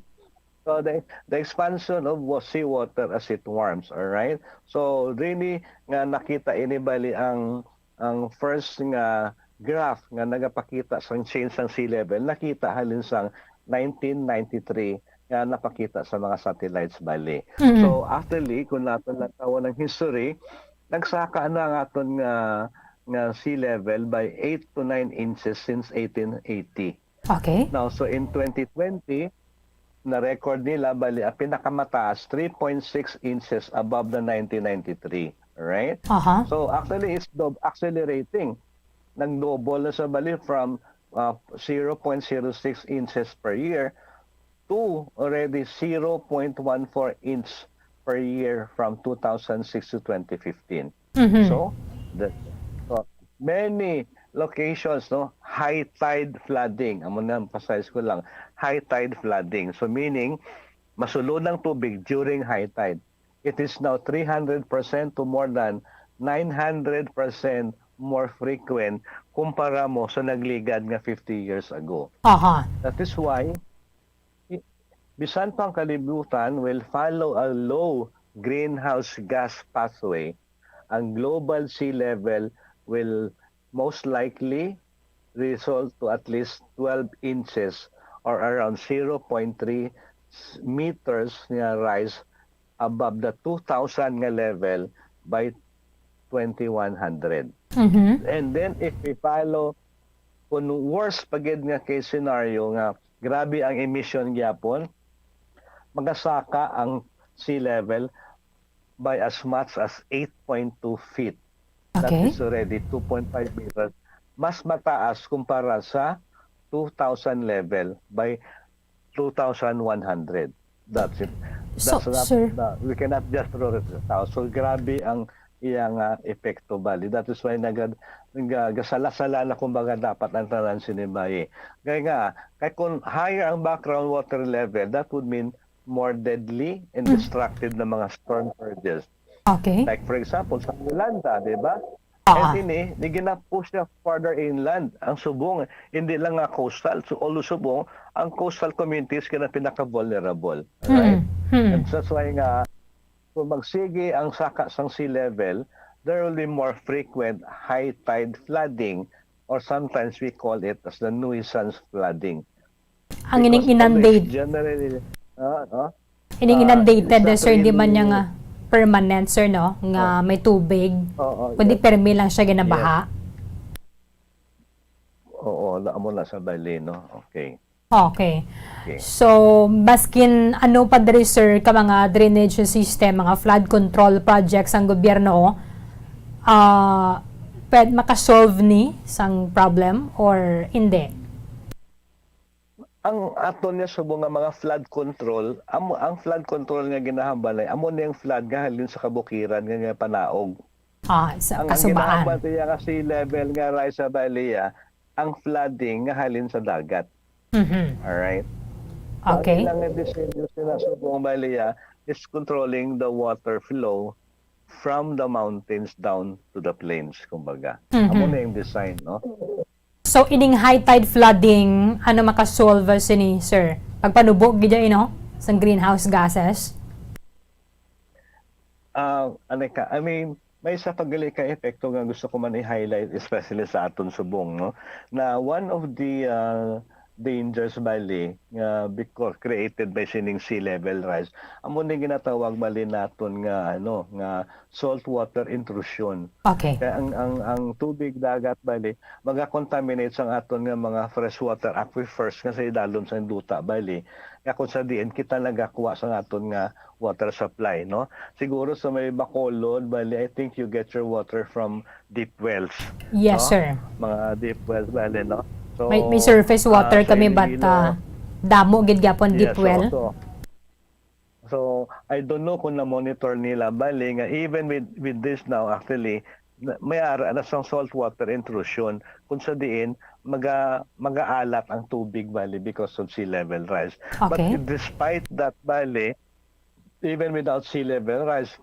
So, the, the expansion of wa-, seawater as it warms, all right? So, really nga nakita ini bali ang, ang first nga graph nga nagapakita sang change sang sea level, nakita halin sang nineteen ninety-three nga napakita sa mga satellites bali. Mm. So, actually, kung naton lang tawon ang history, nagsaka na ang aton nga, nga sea level by eight to nine inches since eighteen eighty. Okay. Now, so in twenty twenty, na-record nila, bali, ang pinakamataas, three point six inches above the nineteen ninety-three. Right? Aha. So, actually, it's dob-, accelerating. Nag-double na sa bali from uh, zero point zero six inches per year to already zero point one four inch per year from two thousand six to twenty fifteen. Mhm. So, the, so, many locations, no, high tide flooding. Amo na, emphasize ko lang, high tide flooding. So, meaning, masulod ang tubig during high tide. It is now three hundred percent to more than nine hundred percent more frequent kumpara mo sa nagligad nga fifty years ago. Aha. That is why, i-, bisan pa ang kalibutan will follow a low greenhouse gas pathway, ang global sea level will most likely result to at least twelve inches or around zero point three s-, meters nga rise above the two thousand nga level by twenty-one hundred. Mhm. And then if we follow, kung worst pa gid nga case scenario nga grabe ang emission gyapon, magasaka ang sea level by as much as eight point two feet. That Okay. is already two point five meters. Mas mataas kumpara sa two thousand level by two thousand one hundred. That's it. So, That's not, sir. na, we cannot just rule it out. So, grabe ang iyang ah, epekto bali. That is why naga, naga, gasala-sala na kumbaga dapat ang tanan sini bayi. Kaya nga, kay kung higher ang background water level, that would mean more deadly and Mm. destructive na mga storm surges. Okay. Like for example, sa Yolanda, di ba? Ah. And ini, ni gina-push niya further inland ang subong, hindi lang nga coastal, so all subong, ang coastal communities kina pinaka-vulnerable. Right? Hmm. And that's why nga, kung magsige ang saka sang sea level, there will be more frequent high tide flooding, or sometimes we call it as the nuisance flooding. Ang ining Because inundate, always generally, ah, ah, ining ah, inundated, isa sir, to hindi man ini- niya nga permanent, sir, no? Nga Oh. May tubig. Oo, Kundi yes. Permi lang siya ginabaha. Oo, na amo na sa bali, no? Okay. Okay. Okay. So, maskin ano pa diri, sir, ka mga drainage system, mga flood control projects ang gobyerno, ah, pwede makasolve ni sang problem or hindi? Ang aton nga subong nga mga flood control, amo ang flood control nga ginahambalay, amo ni ang flood nga halin sa kabukiran nga, nga panaog. Ah, sa Ang, ang kasubaan. Ginahambalay niya nga sea level nga rise sa Bailea, ang flooding nga halin sa dagat. Mhm. Alright? Okay. Ang ilang nga disenyo sila subong Bailea is controlling the water flow from the mountains down to the plains, kumbaga. Mhm. Amo na yung design, no? So, ining high tide flooding, ano makasolve sini, sir? Pagpanubo gid, you know, sang greenhouse gases? Ah, ano ka, I mean, may isa pa gali ka epekto nga gusto ko man i-highlight, especially sa aton subong, no? Na one of the ah, dangers bali nga because created by sining sea level rise, amo ni ginatawag bali naton nga ano, nga saltwater intrusion. Okay. Kaya ang ang ang tubig dagat bali magakontaminate sang aton nga mga freshwater aquifers nga sa idalom sang duta bali. Kaya kung sa diin kita nagakuha sa aton nga water supply, no? Siguro sa may Bacolod, bali, I think you get your water from deep wells. Yes, no? Sir. Mga deep wells, bali, no? So, May, may surface water uh, kami, but uh, damo gid gyapon deep well. So, so, I don't know kung na-monitor nila, bali, nga even with, with this now, actually, may ara na sang saltwater intrusion kung sa diin maga, magaalat ang tubig bali because of sea level rise. Okay. But despite that bali, even without sea level rise,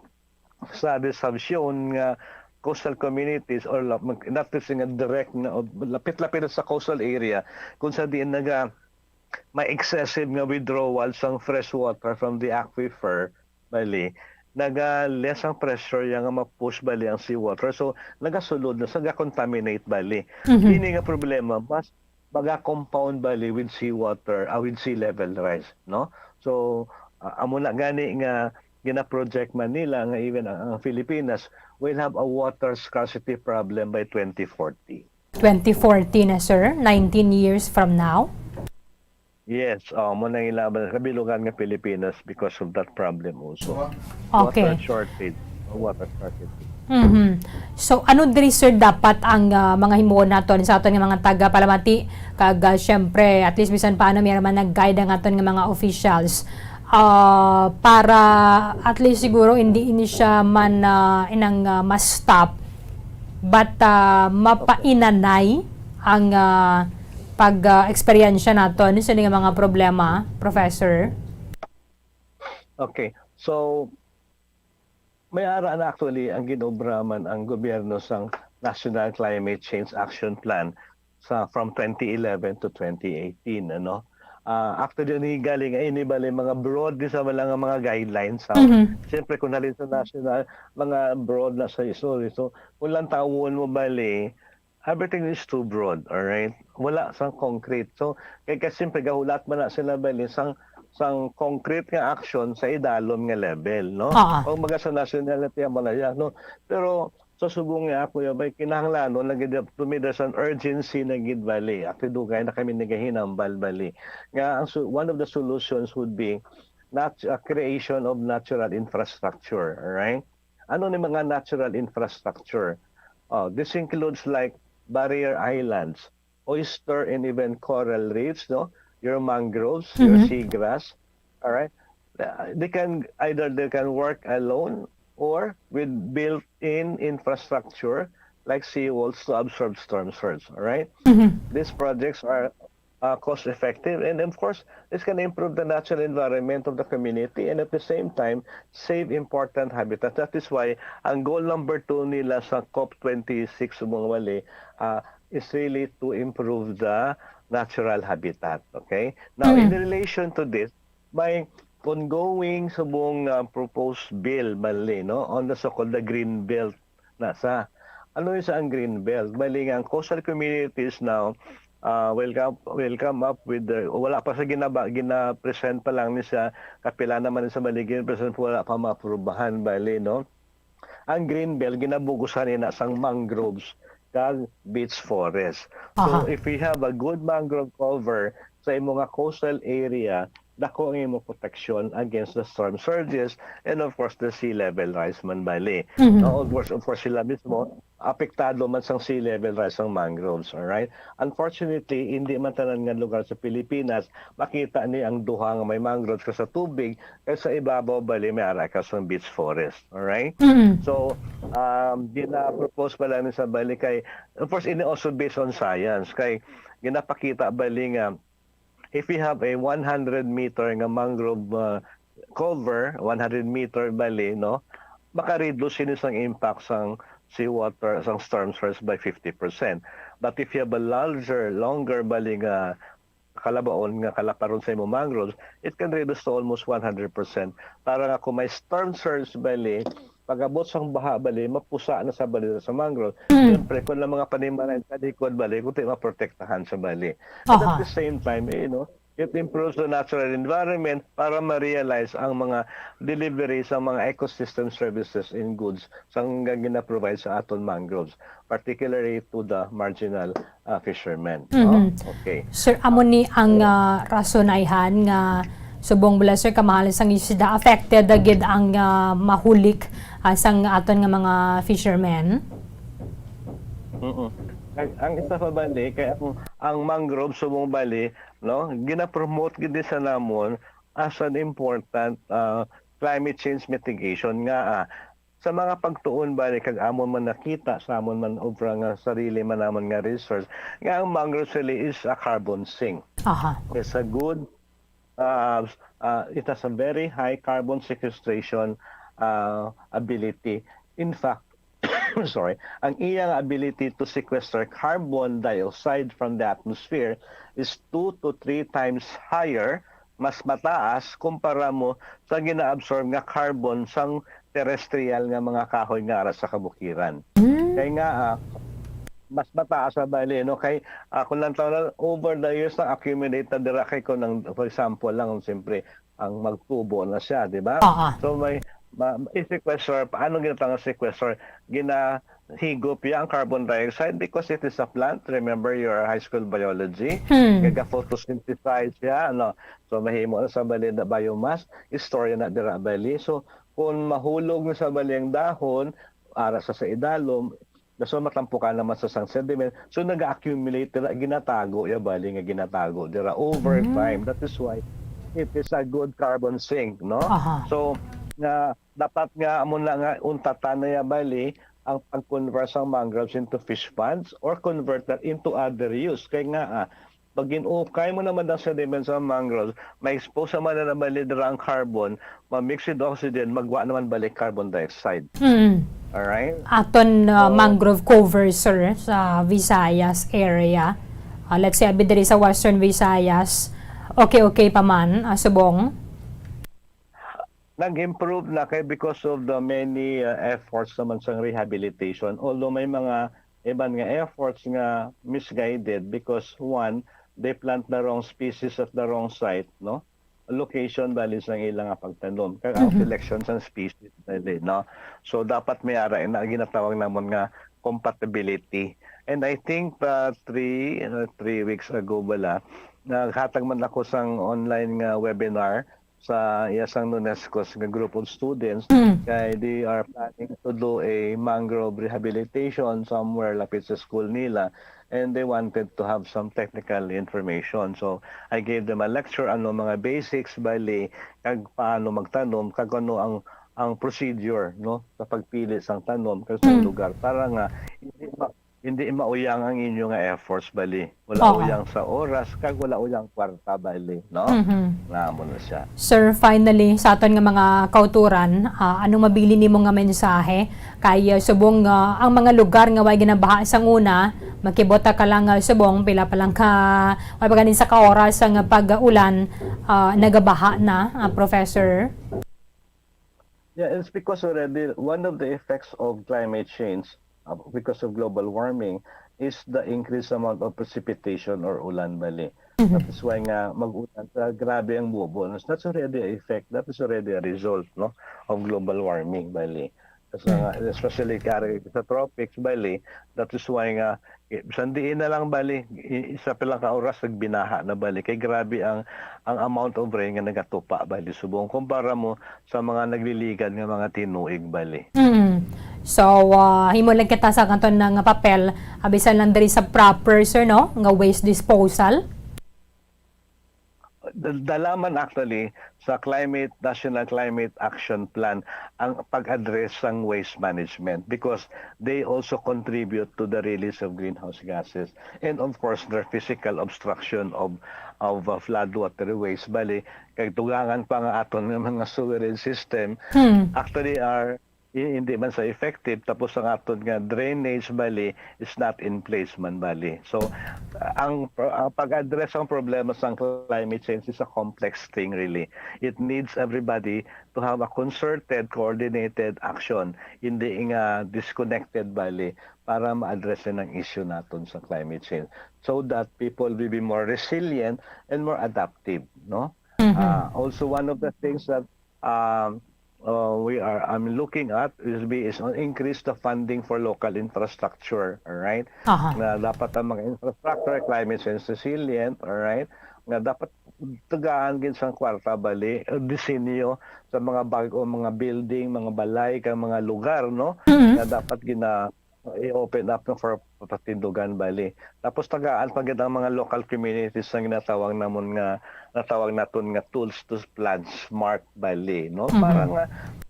studies have shown nga coastal communities or not to say nga direct na lapit-lapit sa coastal area kung sa diin naga may excessive nga withdrawal sang fresh water from the aquifer bali, naga-less ang pressure ya nga ma-push bali ang seawater. So, nagasulod na sa ga-contaminate bali. Mm-hmm. Ini nga problema, mas maga-compound bali with seawater, uh, with sea level rise, no? So, uh, amo na gani nga gina-project man nila nga even ang, ang Filipinas will have a water scarcity problem by twenty forty. Twenty forty na, sir, nineteen years from now. Yes, oh, mo nang ilaban sa kabilugan nga Pilipinas because of that problem also. Okay. Water shortage. Water shortage. Mm-hmm. So, ano diri, sir, dapat ang uh, mga himuon naton sa aton nga mga taga-palamati? Kag uh, syempre, at least bisan paano, may naman nag-guide ang aton nga mga officials uh, para at least siguro hindi ini siya man uh, inang uh, ma-stop, but uh, mapainanay ang uh, pag-eksperyensya naton sa mga problema, Professor? Okay. So, may ara na actually ang ginobra man ang gobyerno sang National Climate Change Action Plan sa from twenty eleven to twenty eighteen, ano? Uh, actually, ni galing ay ni bali mga broad di sa wala nga mga guidelines sa mm-hmm. Siyempre kung halin sa national mga broad na sa istorya, so kung lang tawon mo bali everything is too broad, all right? Wala sang concrete. So, kay kasi siyempre gahulat man na sila bali sang sang concrete nga action sa idalom nga level, no? Uh-huh. Kung baga sa nationality ang malaya, no? Pero sa subong nga ako yung may kinahanglan, no, nagid to me there's an urgency na gid bali. Actually, dugay na kami nagahinambal bali. Nga ang one of the solutions would be nat- uh, creation of natural infrastructure, all right? Ano ni mga natural infrastructure? Oh, this includes like barrier islands, oyster and even coral reefs, no? Your mangroves, mm-hmm. Your seagrass, all right? Uh, they can either they can work alone or with built-in infrastructure like seawalls to absorb storm surge, all right? Mm-hmm. These projects are uh, cost-effective. And of course, this can improve the natural environment of the community and at the same time, save important habitat. That is why ang goal number two nila sa COP twenty-six mga wali uh, is really to improve the natural habitat. Okay? Now, mm. In relation to this, may ongoing subong uh, proposed bill, mali, no? On the so-called the Green Belt na sa ano yung sa ang Green Belt? Bali nga ang coastal communities now uh, will come will come up with the wala pa sa ginaba gina-present pa lang ni sa kapila naman sa bali gina-present wala pa maaprubahan bali no ang Green Belt ginabugusan ina sang mangroves kag beach forest. So uh-huh. If we have a good mangrove cover sa imo nga coastal area dako ang imo protection against the storm surges and of course the sea level rise man bali. Mm-hmm. No, of course, of course sila mismo apektado man sang sea level rise ang mangroves, all right? Unfortunately, hindi man tanan nga lugar sa Pilipinas makita ni ang duha nga may mangroves ka sa tubig kay sa ibabaw bali may ara ka sa beach forest, all right? Mm-hmm. So, um, gina-propose pala ni sa bali kay of course ini also based on science kay ginapakita bali nga if we have a one hundred meter nga mangrove uh, cover, one hundred meter bali, no? Maka-reduce ini sang impact sang seawater, sang storm surge by fifty percent. But if you have a larger, longer bali nga kalabaon nga kalaparon sa imong mangroves, it can reduce to almost one hundred percent. Para nga kung may storm surge bali, pag-abot sang baha bali, mapusa na sa bali sa mangrove. Mm. Siyempre, kung ang mga panimalay sa likod bali, kung di maprotektahan sa bali. But Aha. at the same time, eh, you know, it improves the natural environment para ma-realize ang mga delivery sa mga ecosystem services and goods sa nga gina-provide sa aton mangroves, particularly to the marginal, ah, fishermen, no? Mhm. Okay. Sir, amo ni ang, ah, rason ayhan nga subong bala, sir, kamahal sang isda, affected na gid ang, ah, mahulik, ah, sang aton nga mga fishermen? Mm-mm. Ang, ang isa pa bali, kay ang, ang mangrove subong bali, no, gina-promote gid ni sa namon as an important, ah, climate change mitigation nga, ah, sa mga pagtuon bali kag amon man nakita sa amon man obra nga sarili man namon nga research nga ang mangrove really is a carbon sink. Aha. It's a good, uh, uh, it has a very high carbon sequestration, uh, ability. In fact, sorry, ang iyang ability to sequester carbon dioxide from the atmosphere is two to three times higher, mas mataas kumpara mo sa gina-absorb nga carbon sang terrestrial nga mga kahoy nga ara sa kabukiran. Mm. Kay nga, ah, mas mataas sa bali, no? Kay, ah, kung lang taon na, over the years, na accumulate na dira kay kung ang, for example lang, siyempre, ang magtubo na siya, di ba? Oo. So, may, ma-, i-sequester, paano ginatawag ang sequester? Ginahigop niya ang carbon dioxide because it is a plant. Remember your high school biology? Hmm. Naga-photosynthesize siya, ano? So, mahimo na sa bali na biomass, istorya na dira bali. So, kung mahulog na sa bali ang dahon, ara sa, sa idalom, so matampukan naman sa sang sediment. So, nag-accumulate dira, ginatago ya bali nga ginatago dira over Mm. time. That is why it is a good carbon sink, no? Aha. So, nga dapat nga amo na nga untatan na ya bali ang pag-convert sang mangroves into fish ponds or convert that into other use. Kay nga, ah, pag gin-ukay mo naman ang sediment sa mangroves, ma-expose naman na naman dira ang carbon, ma-mix with oxygen, magwa naman balik carbon dioxide. Mm. Alright? Aton, uh, So, mangrove cover, sir, sa Visayas area. Uh, let's say, abi diri sa Western Visayas, okay, okay pa man, uh, subong? Nag-improve na kay because of the many, uh, efforts naman sa rehabilitation. Although may mga iban nga efforts nga misguided because one, they plant the wrong species at the wrong site, no? Location bali sa ilang nga pagtanom. Kag ang Mhm. selection sa species bali, no? So dapat may ara na ginatawag namon nga compatibility. And I think, uh, three, uh, three weeks ago bala, naghatag man ako sang online nga webinar sa iya sang UNESCO nga group of students, Mm. kay they are planning to do a mangrove rehabilitation somewhere lapit sa school nila, and they wanted to have some technical information. So, I gave them a lecture ano mga basics bali kag paano magtanom kag ano ang, ang procedure, no, sa pagpili sang tanom kag sa Mm. lugar para nga hindi ma-, hindi mauyang ang inyo nga efforts bali. Wala Oo. uyang sa oras, kag wala uyang kwarta bali, no? Mhm. Nga amo na siya. Sir, finally, sa aton nga mga kauturan, ah, anong mabilin nimo nga mensahe? Kay, ah, subong, ah, ang mga lugar nga way ginabaha sang una, makibota ka lang, ah, subong, pila pa lang ka, way pa ganin sa ka oras ang pag-ulan, ah, nagabaha na, ah, Professor? Yeah, it's because already one of the effects of climate change, uh, because of global warming, is the increased amount of precipitation or ulan bali. Mhm. That is why nga mag-ulan sa grabe ang bubo. That's already a effect. That is already a result, no, of global warming bali. Kasi Mm. nga, especially kari sa tropics bali, that is why nga, eh, bisan diin na lang bali, i-, isa pa lang ka oras nagbinaha na bali. Kay grabe ang, ang amount of rain nga nagatupa bali subong kumpara mo sa mga nagliligad nga mga tinuig bali. Mm. So, ah, himo lang kita sa kanton nga papel, ah, bisan lang diri sa proper, sir, no, nga waste disposal. Da-, dala man actually sa climate, National Climate Action Plan ang pag-address sang waste management because they also contribute to the release of greenhouse gases and of course their physical obstruction of, of, uh, flood waterways. Bali, kay dugangan pa nga aton nga mga sewerage system Hmm. actually are i-, hindi man sa effective, tapos ang aton nga drainage bali is not in place man bali. So, ang, ang pag-address ang problema sa climate change is a complex thing really. It needs everybody to have a concerted, coordinated action, hindi nga disconnected bali para ma-address ang issue naton sa climate change so that people will be more resilient and more adaptive, no? Mhm. Ah, also, one of the things that um, uh, we are, I'm looking at is be, is on increase the funding for local infrastructure, all right? Aha. Na dapat ang mga infrastructure, climate change resilient, all right? Nga dapat tagaan gid sang kwarta bali, uh, disenyo sa mga bag-o, mga building, mga balay, kag mga lugar, no? Mhm. Nga dapat gina-, i-open up, no, for patindugan bali. Tapos tagaan pa gid ang mga local communities nga ginatawag namon nga, natawag naton nga tools to plant smart bali, no? Mhm. Para nga,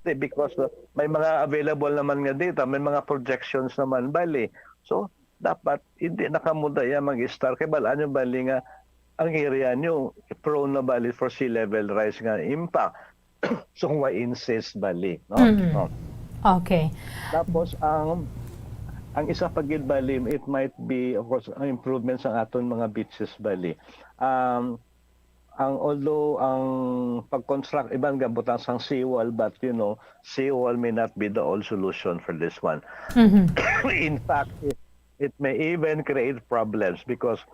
di, because, uh, may mga available naman nga data, may mga projections naman bali. So, dapat hindi na kamo daya mag-start kay bal-an nyo bali nga ang area nyo prone na bali for sea level rise nga impact. So, kung wa insist bali, no? Mm. No? Okay. Tapos, ang, ang isa pa gid bali, it might be, of course, ang improvement sa aton mga beaches bali. Um, ang, although ang pag-construct, iban nga butang sang seawall, but, you know, seawall may not be the all solution for this one. Mhm. In fact, it, it may even create problems because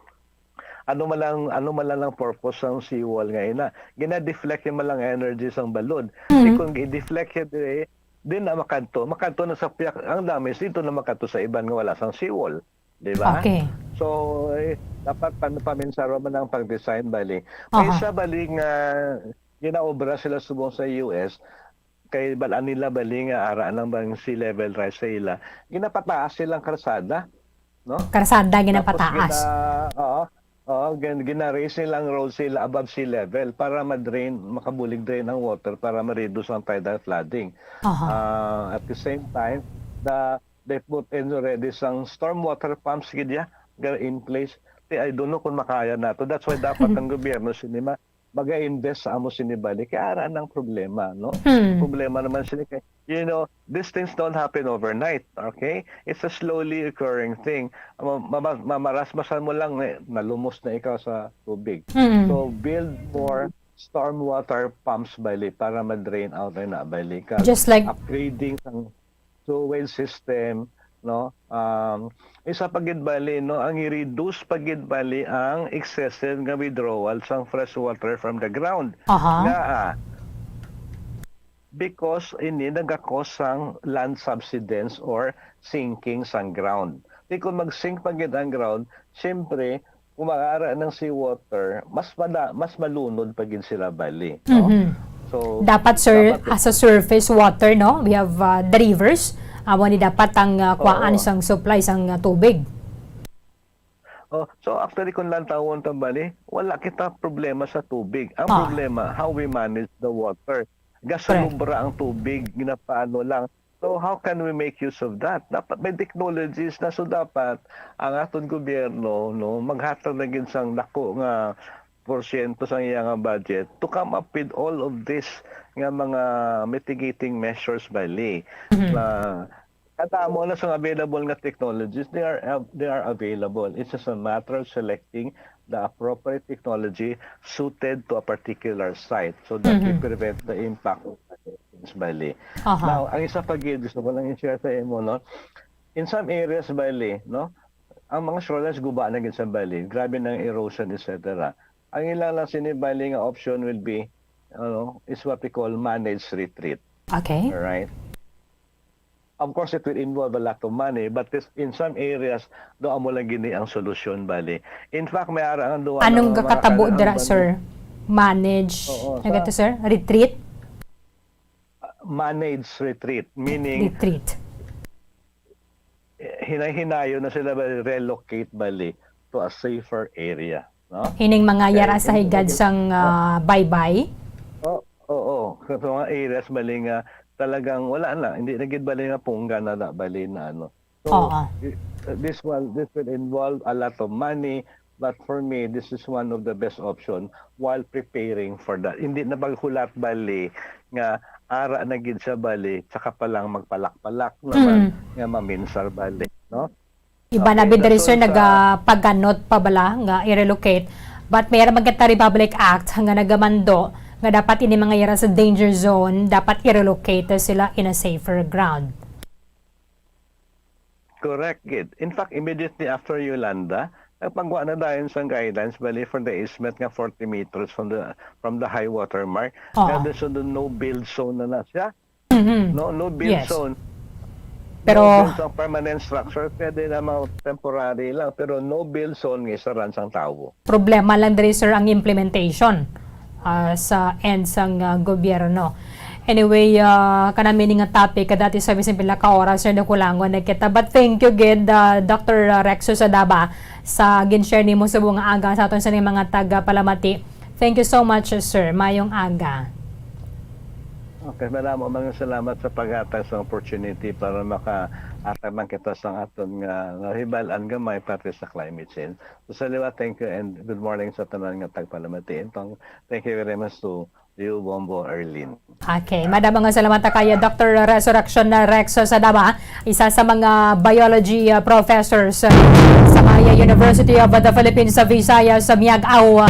ano man lang, ano man lang ang purpose sang seawall nga ina, gina-deflect yung malang energy sang balod. Di Mhm. kung i-deflect siya diri, di na makadto, makadto na sa piyak, ang damage dito na makadto sa iban nga wala sang seawall, di ba? Okay. So, eh, dapat pan-, paminsaro man ang pag-design bali. May Aha. isa bali nga ginaobra sila subong sa U S, kay bal-an nila bali nga ara lang bang sea level rise sa ila, ginapataas silang karsada, no? Karsada Tapos ginapataas. gina-, oo, oo, gin-, gina-raise nilang road sila above sea level para ma-drain, makabulig drain ang water para ma-reduce ang tidal flooding. Aha. Ah, at the same time, the, they put in already sang storm water pumps gid ya, ga in place. Ti, I don't know kung makaya nato. That's why dapat ang gobyerno sini ma-, mag-invest sa amo sini bali. Kaya ara nang problema, no? Hmm. Problema naman sini kay, you know, these things don't happen overnight, okay? It's a slowly occurring thing. Ma-, ma-, mamarasmasan mo lang, eh, nalumos na ikaw sa tubig. Mm. So, build more stormwater pumps bali para ma-drain out na bali. Kag Just like upgrading sang sewage system, no? Um, isa pa gid bali, no, ang i-reduce pa gid bali ang excessive nga withdrawal sang fresh water from the ground. Aha. Nga, ah, because ini nagakos sang land subsidence or sinking sang ground. Di kung mag-sink pa gid ang ground, siyempre, kung mag-ara ng seawater, mas mada-, mas malunod pa gid sila bali, no? Mhm. So, Dapat, sir, dapat as a surface water, no? We have, uh, the rivers. Amo ni dapat ang, uh, kuwaan Oo. sang supply sang, uh, tubig. Oh, so actually, kung lantawon ta bali, wala kita problema sa tubig. Ang Ah. problema, how we manage the water. Correct. Gasalubra ang tubig, ginapaano lang. So, how can we make use of that? Dapat may technologies na. So, dapat ang aton gobyerno, no, maghatag na gid sang dako nga porsyento sang iya nga budget to come up with all of this nga mga mitigating measures bali Mhm. na kadamo na sang available nga technologies, they are av-, they are available. It's just a matter of selecting the appropriate technology suited to a particular site so that we Mhm. prevent the impact of things bali. Aha. Now, ang isa pa gid, gusto ko lang i-share sa imo, no? In some areas bali, no? Ang mga shorelines guba na gid sa bali, grabe na ang erosion, et cetera. Ang ilang lang sini bali nga option will be, ano, is what we call managed retreat. Okay. Alright? Of course, it will involve a lot of money, but this, in some areas, do amo lang gini ang solusyon bali. In fact, may ara ang duwa Anong nga mga kakatabo kanan-, dira, ang sir? Manage, Oo, ano sa to, sir? Retreat? Managed retreat, meaning Retreat. hinay-hinayo na sila ba relocate bali to a safer area, no? Hining mga Okay, yara sa hindi higad maging sang, ah, baybay? Oh, oo. Sa mga areas bali nga talagang wala na, hindi na gid bali nga punggan na, na bali na ano. So, Oo. i-, this one, this will involve a lot of money, but for me, this is one of the best option while preparing for that. Hindi na paghulat bali nga ara na gid sa bali, saka pa lang magpalak-palak naman Mm. nga maminsar bali, no? Iba na Okay, bid diri, sir, so sa nagapaganot pa bala nga i-relocate. But may ra man kita Republic Act nga nagamando nga dapat ini mga yara sa danger zone, dapat i-relocate sila in a safer ground. Correct gid. In fact, immediately after Yolanda, nagpagwa na dayon sang guidelines, bali, for the easement nga forty meters from the, from the high water mark. Oo. Nga there's no, no build zone na na siya. Mhm. No, no build Yes. zone. Pero No build zone, permanent structure, pwede na mga temporary lang, pero no build zone nga isaran sang tawo. Problema lang diri, sir, ang implementation, ah, sa end sang, ah, gobyerno. Anyway, ah, kanami ni nga topic, kadati sa bisan pila ka oras, sir, nakulangon na kita. But thank you gid, ah, Doctor Rexo Sadaba, sa gin-share nimo subong nga aga sa aton sa mga taga Palamati. Thank you so much, sir. Mayong aga. Okay, madamo man nga salamat sa paghatag sa opportunity para makaatag man kita sa aton nga nahibal-an gamay parte sa climate change. So, sa liwat, thank you and good morning sa tanan nga tagpalamati. Intong, thank you very much to you, Bombo, Erlene. Okay, madamo nga salamat ta kay Doctor Resurrection Rex Sadaba, isa sa mga biology, uh, professors, uh, sa may University of the Philippines sa Visayas sa Miag-ao.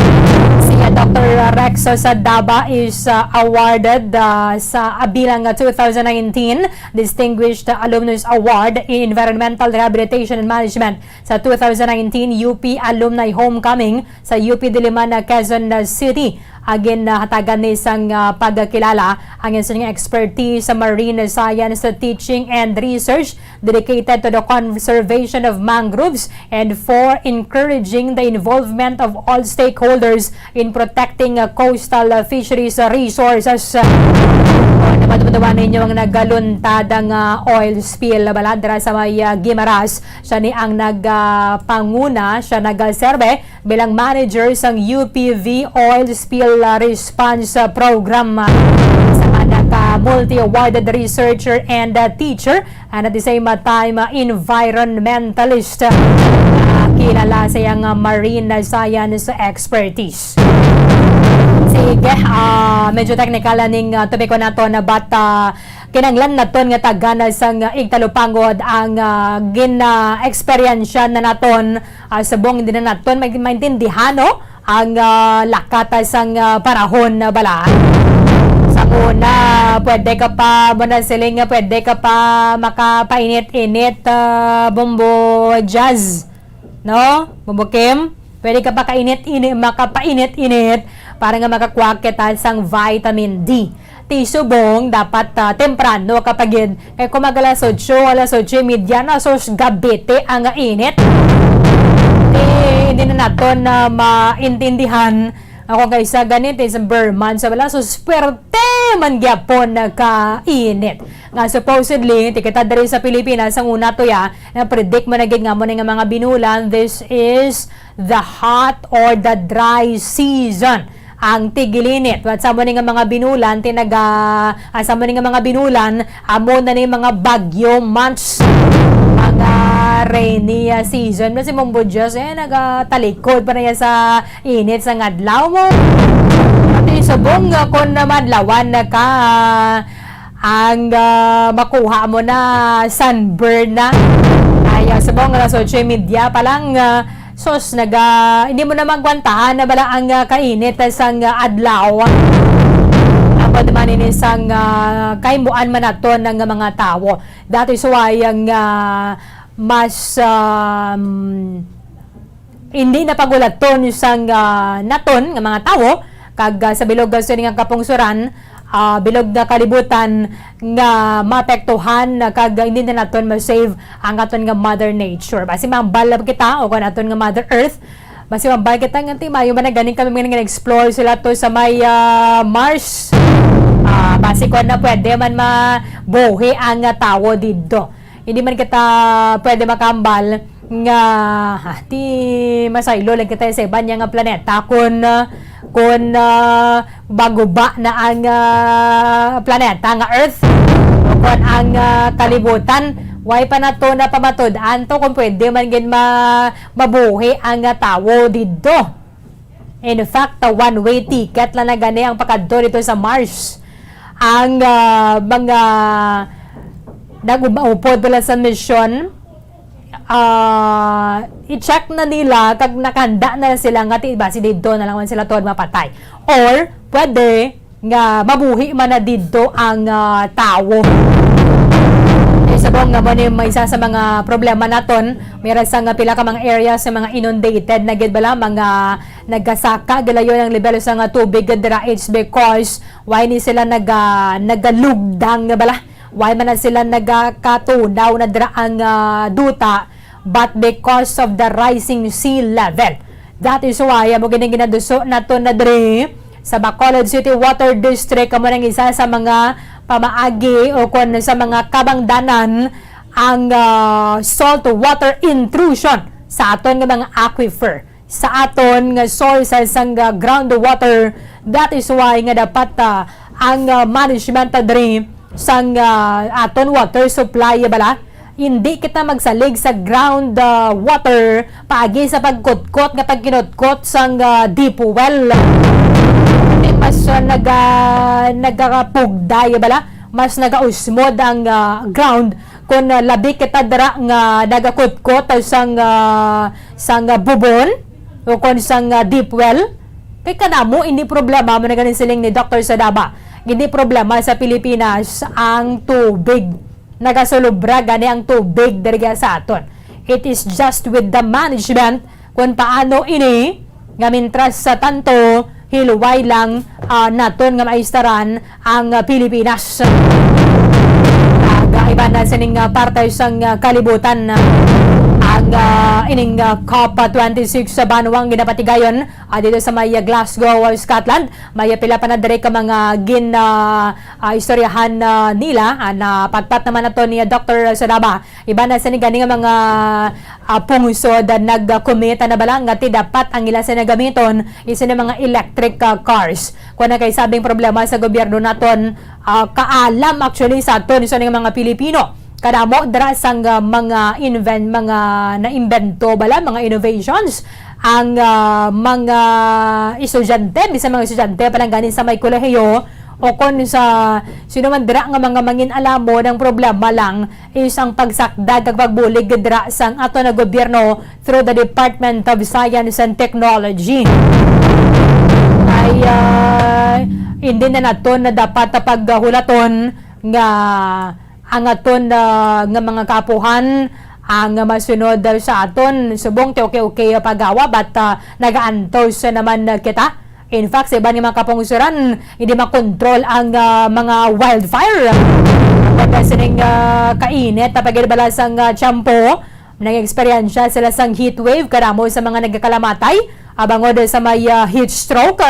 Si, uh, Doctor Rex Sadaba is, uh, awarded, uh, sa bilang, uh, two thousand nineteen Distinguished Alumnus Award in Environmental Rehabilitation and Management sa two thousand nineteen U P Alumni Homecoming sa U P Diliman, Quezon City. Agin, ah, hatagan ni sang, ah, pagkilala ang iyang expertise sa marine science teaching and research dedicated to the conservation of mangroves and for encouraging the involvement of all stakeholders in protecting, uh, coastal, uh, fisheries, uh, resources. Kung namadumduman ninyo ang nagaluntad ang, uh, oil spill, bala, dira sa may, uh, Guimaras, siya ni ang nagpanguna, siya nagserbe bilang manager sang U P V Oil Spill, uh, Response, uh, Program, uh, sa anak, uh, multi-awarded researcher and, uh, teacher. And at the same time, uh, environmentalist, uh, kilala sa iyang, uh, marine science expertise. Sige, ah, medyo technical na ning, uh, topiko naton, but, uh, kinahanglan naton nga tagan sang, uh, igtalupangod ang, uh, gina-eksperyensya na naton, uh, subong hindi na naton may maintindihan, no? Ang, ah, lakat sang, ah, panahon na bala. Sa una, pwede ka pa, mo na siling nga pwede ka pa makapainit-init, ah, Bombo Jazz. No? Bombo Kim? Pwede ka pa kainit-init, makapainit-init para nga makakuha kita sang vitamin D. Ti subong, dapat, ah, temprano ka pa gid. Kay kung mag alas otso, alas otso y media na, sus, gabite ang init. Ti, hindi na naton na maintindihan. Ako kay sa ganit, December month, sa wala, sus, swerte man gyapon na kainit. Nga supposedly, ti kita diri sa Pilipinas, ang una to ya, na predict mo na gid nga mo na nga mga binulan, this is the hot or the dry season. Ang tigilinit. What sa mo ni nga mga binulan, ti naga-, ah, sa mo ni nga mga binulan, amo na ni mga bagyo months, mga rainy, ah, season. Na si Mumbo Diyos, eh, nagatalikod pa na yan sa init sa ngadlaw mo. Pati subong, ah, kung namadlawan na ka, ang, ah, makuha mo na sunburn na. Ay, ah, subong alas otso y media pa lang, ah, sus, naga-, hindi mo na magwantahan na bala ang, ah, kainit sang, ah, adlaw. Ako naman ini sang, ah, kahimuan man nato ng mga tawo. That is why ang, ah, mas, um, hindi na pagulaton sang, ah, naton nga mga tawo, kag, ah, sa bilog, ah, sini nga kapungsuran, ah, bilog nga kalibutan nga maapektuhan, ah, kag, ah, hindi na naton ma-save ang aton nga Mother Nature. Basi mambal kita o kon aton nga Mother Earth, basi mambal kita nga ti mayo man na ganing kami nga nag-explore sila to sa may, ah, Mars. Ah, basi kon na pwede man mabuhi ang, ah, tawo didto. Hindi man kita pwede makambal nga, ah, ti masaylo lang kita sa iban niya nga planeta. Kun, ah, kun, ah, baguba na ang, ah, planeta nga Earth, o kun ang, ah, kalibutan, way pa nato na pamatud-an to kung pwede man gid ma-, mabuhi ang, ah, tawo didto. In fact, a one-way ticket lang na gani ang pakadto dito sa Mars. ang, ah, mga nag-umaupod pala sa misyon, ah, i-check na nila kag nakahanda na sila nga ti-, basi didto na lang man sila tuod mapatay. Or pwede nga mabuhi man na didto ang, ah, tawo. Kay subong nga mo ni may isa sa mga problema naton, may ra sa nga pila ka mga areas sa mga inundated na gid bala, mga nagasaka gilayon ang level sa nga tubig dira. It's because why ni sila naga-, nagalugdang nga bala? Why man na sila nagakatunaw na dira ang, ah, duta? But because of the rising sea level. That is why amo gini ginaduso nato na diri sa Bacolod City Water District, amo nang isa sa mga pamaagi o kon sa mga kabangdanan ang, ah, salt water intrusion sa aton nga mga aquifer, sa aton nga sources sang, ah, groundwater. That is why nga dapat, ah, ang, ah, management, ah, diri sang, ah, aton water supply bala, hindi kita magsalig sa ground, ah, water paagi sa pagkutkot nga pagkinutkot sang, ah, deep well. Hindi mas, ah, naga-, nagakapugday bala, mas nagausmod ang, ah, ground kon, ah, labi kita dira nga nagakutkot sang, ah, sang, ah, bubon o kon sang, ah, deep well. Kay kanamo, hindi problema, mo na ganin siling ni Doctor Sadaba. Hindi problema sa Pilipinas ang tubig. Nagasulubra gani ang tubig diri sa aton. It is just with the management kung paano ini nga mintras sa tanto, hilway lang, ah, naton nga maistaran ang, ah, Pilipinas. Nagaiba na sining, ah, parte sang, ah, kalibutan, ah, ang, ah, ining, ah, COP twenty-six sa banwang ginapatigayon, ah, dito sa may, ah, Glasgow, ah, Scotland. May, ah, pila pa na diri ka mga gin, ah, ah, istoryahan, ah, nila. Ah, napatpat naman nato ni, ah, Doctor Sadaba. Iba na sini gani nga mga, ah, pungsod, ah, nag-commit na bala nga ti dapat ang ila sini gamiton is sini mga electric, ah, cars. Kung na kay sabing problema sa gobyerno naton, ah, kaalam actually sa aton sa mga Pilipino. Kadamo dira sang, ah, mga invent, mga naimbento bala, mga innovations ang, ah, mga estudyante, bisan mga estudyante pa lang gani sa may kolehiyo o kon sa sino man dira nga mga mangin-alamon, ang problema lang is ang pagsakdag kag pagbulig dira sang ato na gobyerno through the Department of Science and Technology. Ay, ah, hindi na naton na dapat na paghulaton nga ang aton, ah, nga mga kaapuhan ang masunod sa aton. Subong ti okay-okay pagawa, but, ah, nagaantos naman kita. In fact, sa iban nga mga kapungsuran, hindi makontrol ang, ah, mga wildfire. Pagka sining, ah, kainit, napagid bala sang, ah, tiyempo, nag-eksperyensya sila sang heat wave, kadamo sa mga nagakalamatay, ah, bangod sa may, ah, heat stroke.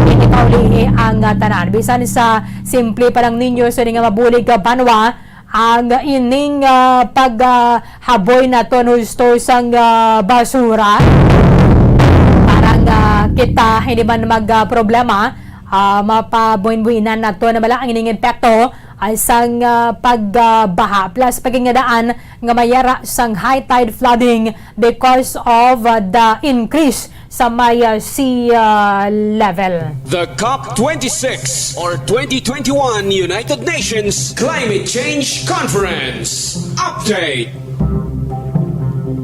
Hindi kaulihi ang, ah, tanan. Bisan sa simple pa lang ninyo, sa nga mabulig nga banwa, ang ining, ah, pag, ah, haboy naton husto sang, ah, basura. Para nga kita hindi man mag, ah, problema, ah, mapabuin-buinan nato na bala ang ining epekto, ah, sang, ah, pag, ah, baha. Plus, paghingadaan nga mayara sang high tide flooding because of, uh, the increase sa may, uh, sea, uh, level. The COP twenty-six or twenty twenty-one United Nations Climate Change Conference update.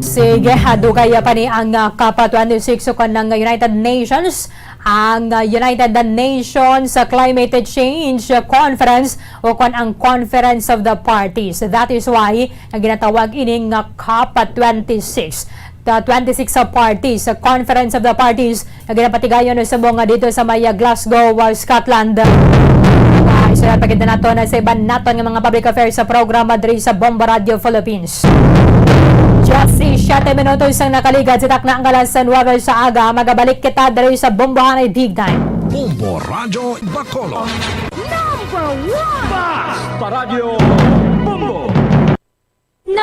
Sige, hadugay pa ni ang, uh, COP twenty-six o kanang United Nations, ang, uh, United Nations, uh, Climate Change Conference o kon ang Conference of the Parties. That is why nga ginatawag ini nga COP twenty-six. The twenty-six parties, sa Conference of the Parties, nga ginapatigayon sa mga dito sa may Glasgow, uh, Scotland. Uh, istorya pa kita nato na sa iban naton nga mga public affairs sa programa diri sa Bombo Radio Philippines. Just siyete minutos ang nakaligad sa takna ang alas nuwebe sa aga. Magabalik kita diri sa Bombohanay Dig Time. Bombo Radio Bacolod. Number one! Basta Radyo Bombo!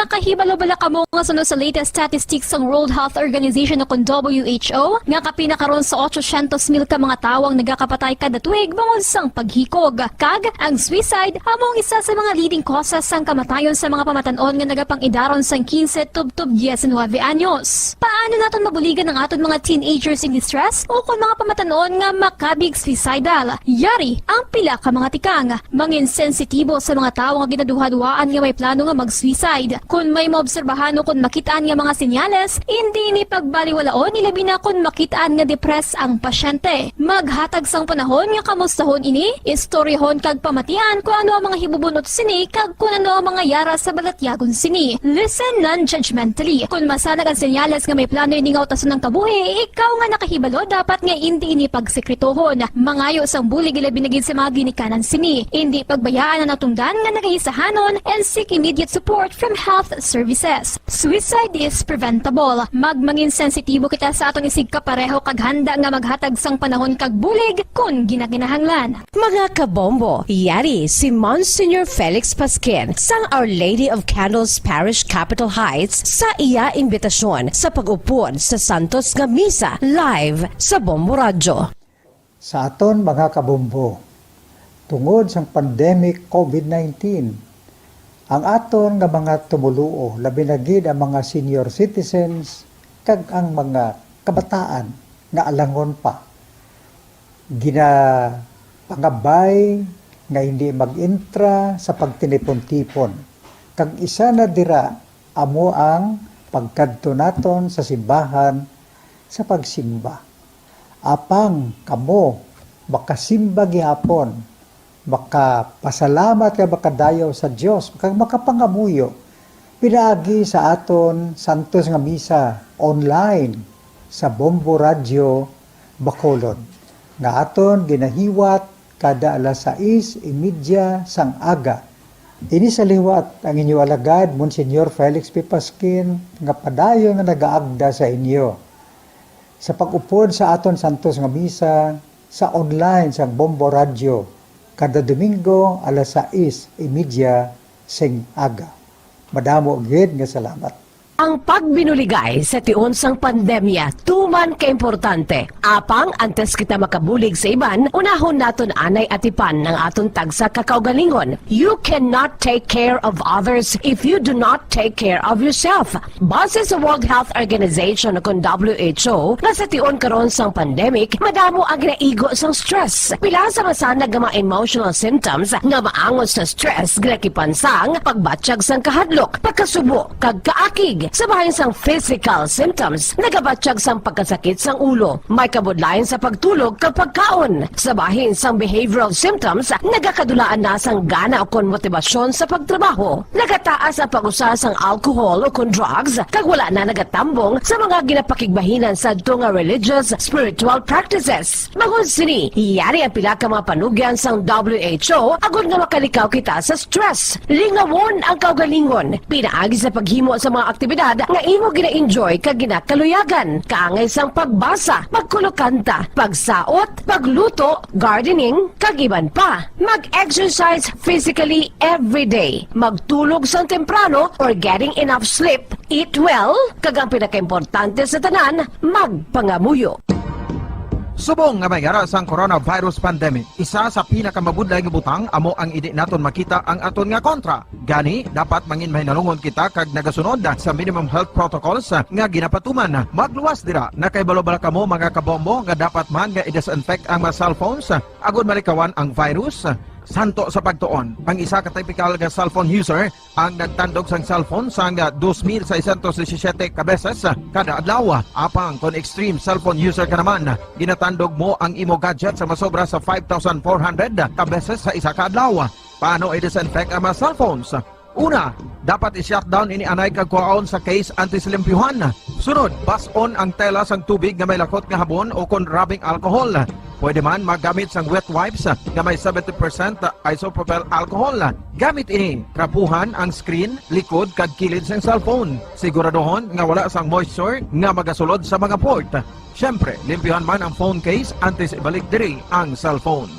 Nakahibalo bala kamo nga suno sa latest statistics sang World Health Organization o kon W H O, nga kapin na karon sa otsosyentos mil ka mga tawo ang nagakapatay kada tuig bangod sang paghikog? Kag ang suicide amo ang isa sa mga leading causes sang kamatayon sa mga pamatan-on nga nagapang-idaron sang quince tubtob diecinuebe anyos. Paano naton mabuligan ang aton mga teenagers in distress o kon mga pamatan-on nga makabig suicidal? Yari ang pila ka mga tikang. Mangin sensitibo sa mga tawo nga ginaduhaduhaan nga may plano nga mag-suicide. Kon may maobserbahan o kon makit-an nga mga senyales, indi ini pagbaliwalaon, ilabi na kon makit-an nga depressed ang pasyente. Maghatag sang panahon nga kamustahon ini, istoryahon kag pamatian kon ano ang mga hibubunot sini kag kon ano ang mga yara sa balatyagon sini. Listen non-judgmentally. Kon masanag ang senyales nga may plano ini nga utason ang kabuhi, ikaw nga nakahibalo dapat nga indi ini pagsekretohon. Mangayo sang bulig, ilabi na gid sa mga ginikanan sini. Indi pagbayaan ang natungdan nga nagaisahanon and seek immediate support from health services. Suicide is preventable. Magmangin sensitibo kita sa aton isigkapareho kag handa nga maghatag sang panahon kag bulig kon ginakinahanglan. Mga kabombo, yari si Monsignor Felix Pasquin sang Our Lady of Candles Parish, Capitol Heights, sa iya imbitasyon sa pag-upod sa santos nga misa live sa Bombo Radyo. Sa aton mga kabombo, tungod sang pandemic covid nineteen, ang aton nga mga tumoluo, labi na gid ang mga senior citizens kag ang mga kabataan nga alangon pa, ginapangabay nga hindi mag-intra sa pagtinipon-tipon, kag isa na dira amo ang pagkadto naton sa simbahan sa pagsimba. Apang kamo makasimba gihapon, makapasalamat kag makadayaw sa Dios, kag makapangamuyo pinaagi sa aton santos nga misa online sa Bombo Radyo Bacolod, nga aton ginahiwat kada alas sais y media sang aga. Ini sa liwat ang inyo alagad, Monsignor Felix P. Pasquin, nga padayon nga nagaagda sa inyo sa pag-upod sa aton santos nga misa sa online sang Bombo Radyo kada Domingo alas sais y media sing aga. Madamo gid nga salamat. Ang pagbinuligay sa tion sang pandemya tuman kaimportante. Apang antes kita makabulig sa iban, unahon naton anay atipan ang aton tagsa ka kaugalingon. You cannot take care of others if you do not take care of yourself. Base sa World Health Organization, kon W H O, nga sa tion karon sang pandemic, madamo ang ginaigo sang stress. Pila sa masanag nga mga emotional symptoms nga maangot sa stress ginakipan sang pagbatyag sang kahadlok, pagkasubo, kag kaakig. Sa bahin sang physical symptoms, nagabatyag sang pagkasakit sang ulo, may kabudlayan sa pagtulog kag pagkaon. Sa bahin sang behavioral symptoms, nagakadulaan na sang gana ukon motibasyon sa pagtrabaho. Nagataas ang pag-usa sang alcohol ukon drugs, kag wala na nagatambong sa mga ginapakigbahinan sadto nga religious, spiritual practices. Bangod sini, yari ang pila ka mga panugyan sang W H O agod nga makalikaw kita sa stress. Lingawon ang kaugalingon, pinaagi sa paghimo sa mga aktibidad nga imo gina-enjoy kag ginakaluyagan, kaangay sang pagbasa, pagkulokanta, pagsaot, pagluto, gardening, kag iban pa. Mag-exercise physically every day. Magtulog sang temprano or getting enough sleep. Eat well, kag ang pinakaimportante sa tanan, magpangamuyo. Subong nga may yara sang coronavirus pandemic, isa sa pinakamabudlay nga butang amo ang indi naton makita ang aton nga kontra. Gani, dapat mangin mahinalungon kita kag nagasunod sa minimum health protocols nga ginapatuman. Magluwas dira, nakahibalo bala kamo, mga kabombo, nga dapat man nga i-disinfect ang mga cellphones agod malikawan ang virus? Santo sa pagtuon, ang isa ka typical nga cellphone user ang nagtandog sang cellphone sang dos mil seiscientos disisiete ka beses kada adlaw. Apang kon extreme cellphone user ka naman, ginatandog mo ang imo gadget sa masobra sa five thousand four hundred ka beses sa isa ka adlaw. Paano i-disinfect ang mga cellphones? Una, dapat i-shutdown ini anay kag kuhaon sa case antes limpyuhan. Sunod, bas-on ang tela sang tubig nga may lakot nga habon o kon rubbing alcohol. Pwede man maggamit sang wet wipes nga may seventy percent isopropyl alcohol. Gamit ini, trapuhan ang screen, likod, kag kilid sang cellphone. Siguraduhon nga wala sang moisture nga magasulod sa mga port. Siyempre, limpyuhan man ang phone case antes ibalik diri ang cellphone.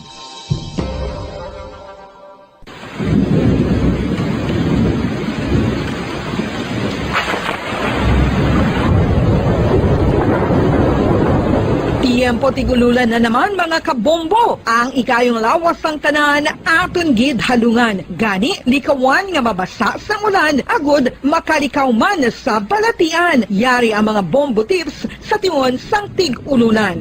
Tig-ululan na naman, mga kabombo. Ang ikayong lawas sang tanan aton gid halungan. Gani, likawan nga mabasa sang ulan agud makalikaw man sa balatian. Yari ang mga bombo tips sa tion sang tig-ululan.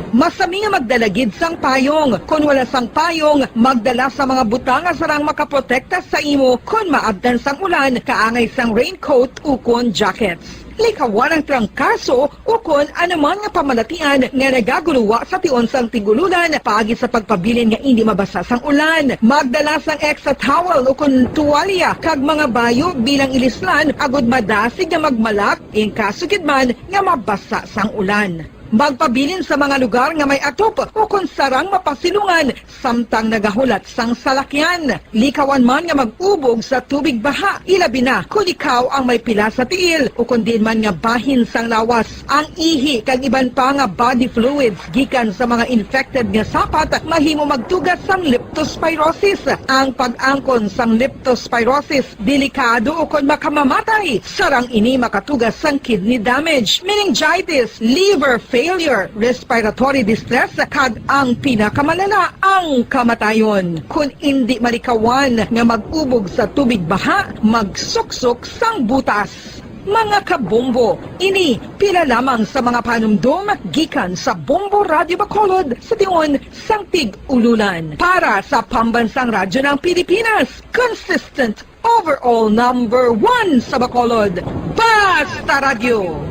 Masami nga magdala gid sang payong. Kon wala sang payong, magdala sa mga butang nga sarang makaprotekta sa imo kon maabtan sang ulan, kaangay sang raincoat ukon jackets. Likawan ang trangkaso ukon anuman nga pamalatian nga nagaguluwa sa tion sang tig-ululan paagi sa pagpabilin nga indi mabasa sang ulan. Magdala sang extra towel ukon tuwalya kag mga bayo bilang ilislan agud madasig nga magmalak in kaso gid man nga mabasa sang ulan. Magpabilin sa mga lugar nga may atop ukon sarang mapasilungan samtang nagahulat sang salakyan. Likawan man nga mag-ubog sa tubig baha, ilabi na kon ikaw ang may pila sa tiil ukon diin man nga bahin sang lawas. Ang ihi kag iban pa nga body fluids gikan sa mga infected nga sapat mahimo magtuga sang leptospirosis. Ang pag-angkon sang leptospirosis delikado ukon makamamatay. Sarang ini makatuga sang kidney damage, meningitis, liver failure, respiratory distress, kag ang pinakamalala, ang kamatayon. Kon indi malikawan nga mag-ubog sa tubig baha, magsuksok sang butas. Mga kabombo, ini pila lamang sa mga panumdom gikan sa Bombo Radyo Bacolod sa tion sang tig-ululan. Para sa Pambansang Radyo ng Pilipinas, consistent overall number one sa Bacolod. Basta Radyo,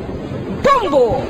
Bombo!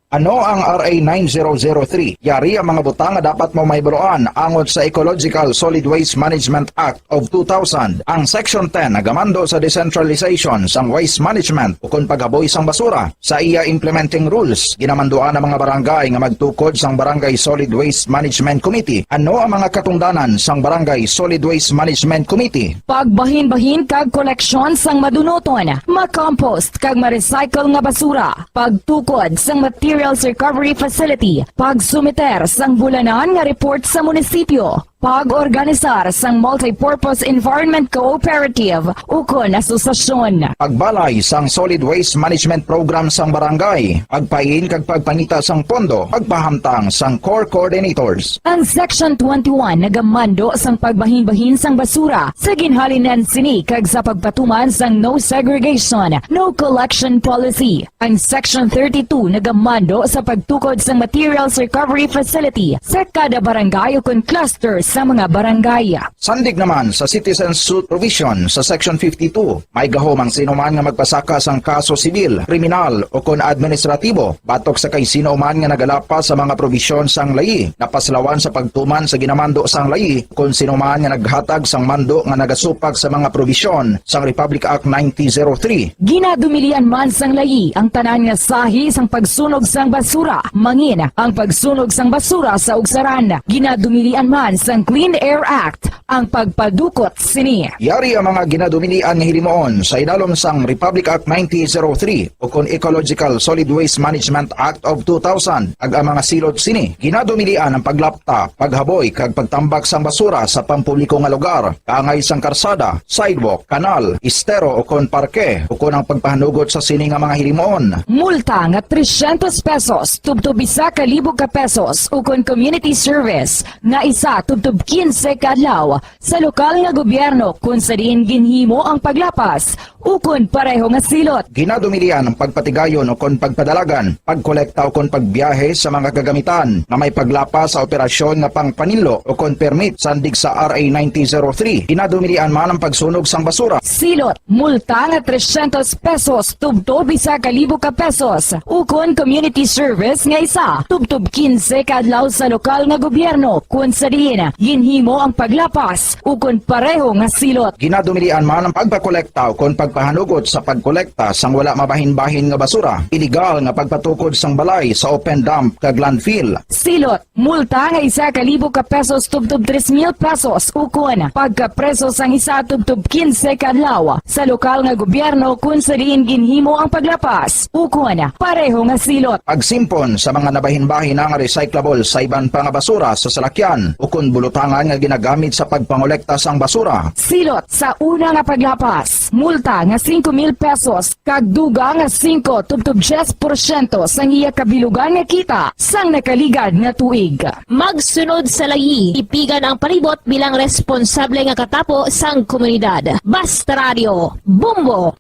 Ano ang R A nine zero zero three? Yari ang mga butang nga dapat mo mahibaluan angot sa Ecological Solid Waste Management Act of two thousand. Ang Section ten nagamando sa decentralization sang waste management ukon paghaboy sang basura. Sa iya implementing rules, ginamanduan ang mga barangay nga magtukod sang Barangay Solid Waste Management Committee. Ano ang mga katungdanan sang Barangay Solid Waste Management Committee? Pagbahinbahin kag koleksyon sang madunuton, makompost kag ma-recycle nga basura, pagtukod sang materials recovery facility, pagsumiter sang bulanan nga report sa munisipyo, pag-organisar sang multipurpose environment cooperative ukon asosasyon. Pagbalay sang solid waste management program sang barangay, pagpain kag pagpangita sang pondo, pagpahamtang sang core coordinators. Ang Section twenty-one nagamando sang pagbahinbahin sang basura sa ginhalinan sini kag sa pagpatuman sang no segregation, no collection policy. Ang Section thirty-two nagamando sa pagtukod sang materials recovery facility sa kada barangay ukon cluster sa mga barangay. Sandig naman sa citizen suit provision sa Section fifty-two, may gahom ang sino man nga magpasaka sang kaso sibil, kriminal, ukon administratibo batok sa kay sino man nga nagalapas sa mga probisyon sang layi, napaslawan sa pagtuman sa ginamando sang layi, kon sino man nga naghatag sang mando nga nagasupak sa mga probisyon sang Republic Act nineteen zero three. Ginadumilian man sang layi ang tanan nga sahi sang pagsunog sang basura, mangin ang pagsunog sang basura sa ugsaran. Ginadumilian man sang Clean Air Act ang pagpadukot sini. Yari ang mga ginadumilian nga hilimuon sa idalom sang Republic Act nineteen zero three ukon Ecological Solid Waste Management Act of two thousand, kag ang mga silot sini. Ginadumilian ang paglapta, paghaboy, kag pagtambak sang basura sa pampubliko nga lugar, kaangay sang karsada, sidewalk, kanal, estero, ukon parke, ukon ang pagpahanugot sa sini nga mga hilimuon. Multa nga trescientos pesos tubtob isa ka libo ka pesos, ukon community service nga isa tubtob quince ka adlaw sa lokal nga gobyerno kon sa diin ginhimo ang paglapas ukon pareho nga silot. Ginadumilian ang pagpatigayon ukon pagpadalagan, pagkolekta ukon pagbiyahe sa mga kagamitan nga may paglapas sa operasyon nga pangpaninlo ukon permit sandig sa R A nineteen zero three. Ginadumilian man ang pagsunog sang basura. Silot, multa nga trescientos pesos tubtob isa ka libo ka pesos, ukon community service nga isa tubtob quince ka adlaw sa lokal nga gobyerno kon sa diin ginhimo ang paglapas ukon pareho nga silot. Ginadumilian man ang pagpakolekta ukon pagpahanugot sa pagkolekta sang wala mabahinbahin nga basura, iligal nga pagpatukod sang balay sa open dump kag landfill. Silot, multa nga isa ka libo ka pesos tubtob tres mil pesos, ukon pagkapreso sang isa tubtob quince ka adlaw sa lokal nga gobyerno kon sa diin ginhimo ang paglapas, ukon pareho nga silot. Pagsimpon sa mga nabahinbahin nga recyclable sa iban pa nga basura sa salakyan ukon Butangan nga ginagamit sa pagpangolekta sang basura. Silot sa una nga paglapas, multa nga singko mil pesos, kag dugang nga singko tubtob diyes porsyento sang iya kabilugan nga kita sang nakaligad nga tuig. Magsunod sa layi, ipigan ang palibot bilang responsable nga katapo sang komunidad. Basta Radio, Bombo!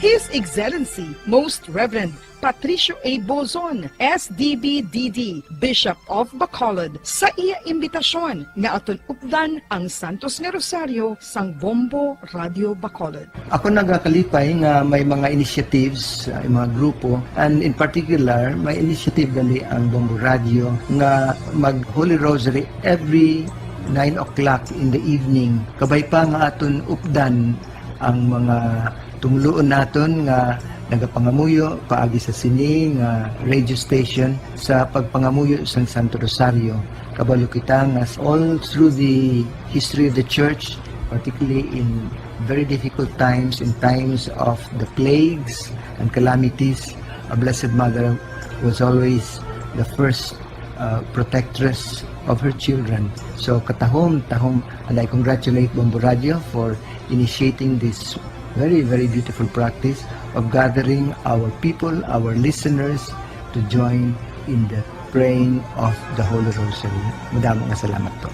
His Excellency, Most Reverend Patricio A. Bozon, S D B D D, Bishop of Bacolod, sa iya imbitasyon nga aton updan ang Santos nga Rosario sang Bombo Radio Bacolod. Ako nagakalipay nga may mga initiatives, uh, mga grupo, and in particular, may initiative gali ang Bombo Radio nga mag Holy Rosary every nine o'clock in the evening. Kabay pa nga aton updan ang mga tumuluon naton nga nagapangamuyo paagi sa sini nga radio station sa pagpangamuyo sang Santo Rosario. Kabalo kita nga all through the history of the church, particularly in very difficult times, in times of the plagues and calamities, a Blessed Mother was always the first, uh, protectress of her children. So, katahom, tahom, and I congratulate Bombo Radio for initiating this very, very beautiful practice of gathering our people, our listeners, to join in the praying of the Holy Rosary. Madamo nga salamat po.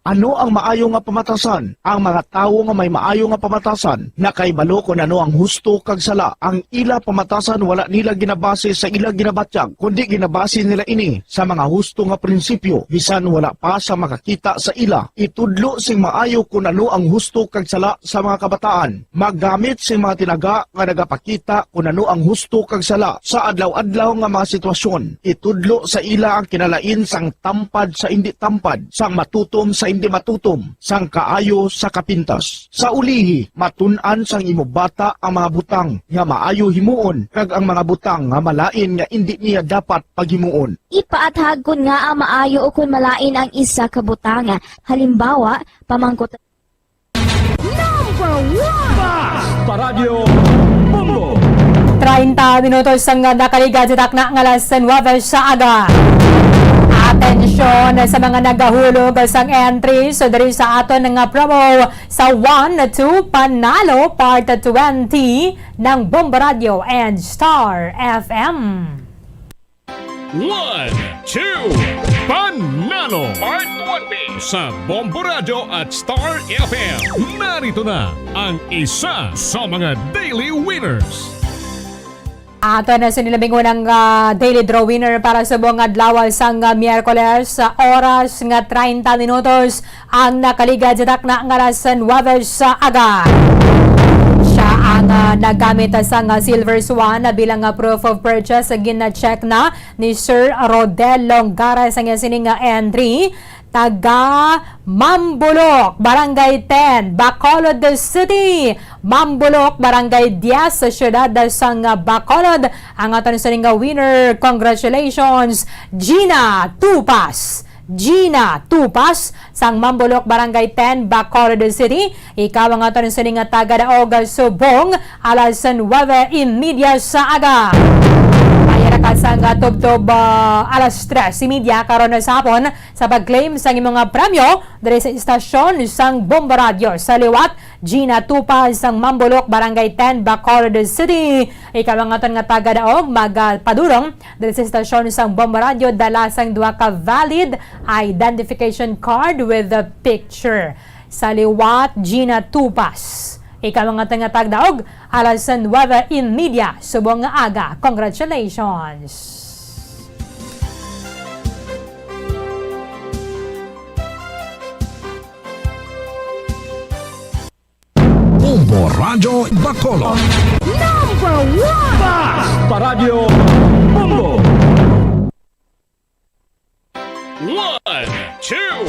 Ano ang maayo nga pamatasan? Ang mga tawo nga may maayo nga pamatasan nakahibalo kon ano ang husto kag sala. Ang ila pamatasan wala nila ginabase sa ila ginabatyag, kundi ginabase nila ini sa mga husto nga prinsipyo, bisan wala pa sa makakita sa ila. Itudlo sing maayo kon ano ang husto kag sala sa mga kabataan. Maggamit sing mga tinaga nga nagapakita kon ano ang husto kag sala sa adlaw-adlaw nga mga sitwasyon. Itudlo sa ila ang kinalain sang tampad sa indi tampad, sang matutom sa indi matutom, sang kaayo sa kapintas. Sa ulihi, matun-an sang imo bata ang mga butang nga maayo himuon kag ang mga butang nga malain nga indi niya dapat paghimuon. Ipaathag kon ngaa maayo ukon malain ang isa ka butang. Halimbawa, pamangkot Number one! Basta Radyo Bombo! Treinta minutos ang nakaligad sa takna nga alas nuwebe sa aga. Atensyon sa mga nagahulog sang entry sa diri sa aton nga promo sa One to Panalo Part twenty ng Bombo Radio and Star F M. One, two, Panalo! Part twenty sa Bombo Radyo at Star F M. Narito na ang isa sa mga daily winners. Ato na sa nilabing unang, ah, daily draw winner para sa buong adlaw sang, ah, Miyerkules, sa oras nga treinta minutos ang nakaligad sa takna nga alas nuwebe sa aga. Siya ang, ah, naggamit sang, ah, Silver Swan, ah, bilang, ah, proof of purchase. Gina-check na ni Sir Rodel Longgares ang iya sining, ah, entry. Taga Mambulok, Barangay ten, Bacolod City. Mambulok, Barangay Diaz, sa siyudad sang, ah, Bacolod. Ang aton sining, ah, winner. Congratulations, Gina Tupas. Gina Tupas, sang Mambulok, Barangay ten, Bacolod City. Ikaw ang aton sining nga taga-daog subong alas nuwebe y media sa aga. Maayo ra ka sang tubtob, ah, alas tres y media karon sa hapon sa pag-claim sang imong nga premyo diri sa istasyon sang Bombo Radio. Sa liwat, Gina Tupas sang Mambulok, Barangay ten, Bacolod City. Ikaw ang aton nga taga-daog, magpadulong diri sa istasyon sang Bombo Radio, dala sang duha ka valid identification card with the picture. Sa liwat, Gina Tupas. Ikaw ang aton nga taga-daog, alas nuwebe y media subong nga aga. Congratulations! Bombo Radyo Bacolod. Number one! Basta Radyo Bombo! One, two,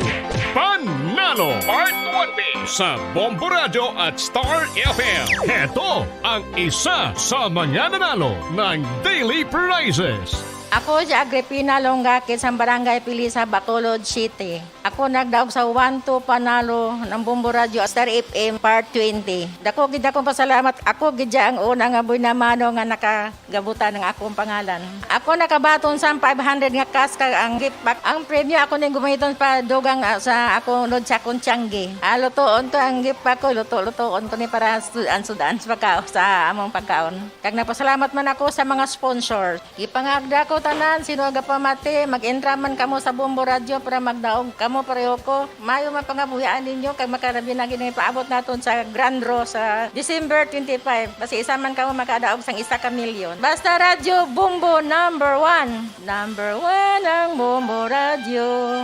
Panalo! Part twenty sa Bombo Radyo at Star F M. Heto ang isa sa mga nanalo ng daily prizes. Ako si Agripina Longakit sa Barangay Pilisa, Bacolod City. Ako nagdaog sa One Two Panalo ng Bombo Radio Star F M Part twenty. Dako gid akong pasalamat. Ako gid ang una nga buenamano nga nakagabutan ng akong pangalan. Ako nakabaton sa five hundred nga cash kag ang gift pack. Ang premyo ako ning gumahiton pa dugang, ah, sa akong load sa akong tiyanggi. Ah, lutoon ko ang gift pack ko, luto-lutoon ko ni para sud-an-sud-an sa pagkaon, sa among pagkaon. Kag nagpasalamat man ako sa mga sponsor. Ipangagda ko tanan, sino nga pamati, mag-entra man kamo sa Bombo Radio para magdaog kamo pareho ko. Mayo man pangabuhian ninyo kag makalabi na gid ang ipaabot naton sa Grand Draw sa December twenty-five. Basi isa man kamo makadaog sang isa ka milyon. Basta Radyo Bombo number one. Number one ang Bombo Radio.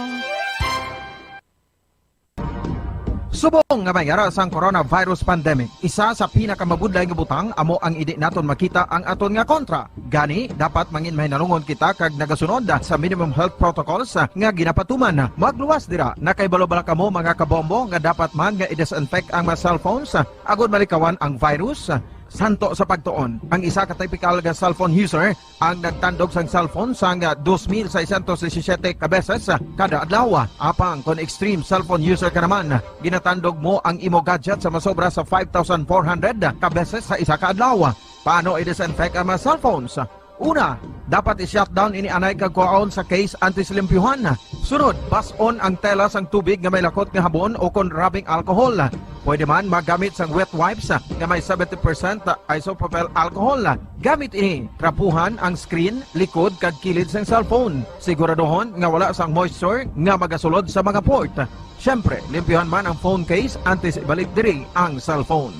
Subong nga may ara sang coronavirus pandemic, isa sa pinakamabudlay nga butang amo ang indi naton makita ang aton nga kontra. Gani, dapat mangin mahinalungon kita kag nagasunod sa minimum health protocols nga ginapatuman. Magluwas dira, nakahibalo bala kamo, mga kabombo, nga dapat man nga i-disinfect ang mga cellphones agod malikawan ang virus? Santo sa pagtuon, ang isa ka typical nga cellphone user ang nagtandog sang cellphone sang dos mil seiscientos disisiete ka beses kada adlaw. Apang kon extreme cellphone user ka naman, ginatandog mo ang imo gadget sa masobra sa five thousand four hundred ka beses sa isa ka adlaw. Paano i-disinfect ang mga cellphones? Una, dapat i-shutdown ini anay kag kuhaon sa case antes limpyuhan. Sunod, bas-on ang tela sang tubig nga may lakot nga habon o kon rubbing alcohol. Pwede man magamit sang wet wipes nga may seventy percent isopropyl alcohol. Gamit ini, trapuhan ang screen, likod, kag kilid sang cellphone. Siguraduhon nga wala sang moisture nga magasulod sa mga port. Siyempre, limpyuhan man ang phone case antes ibalik diri ang cellphone.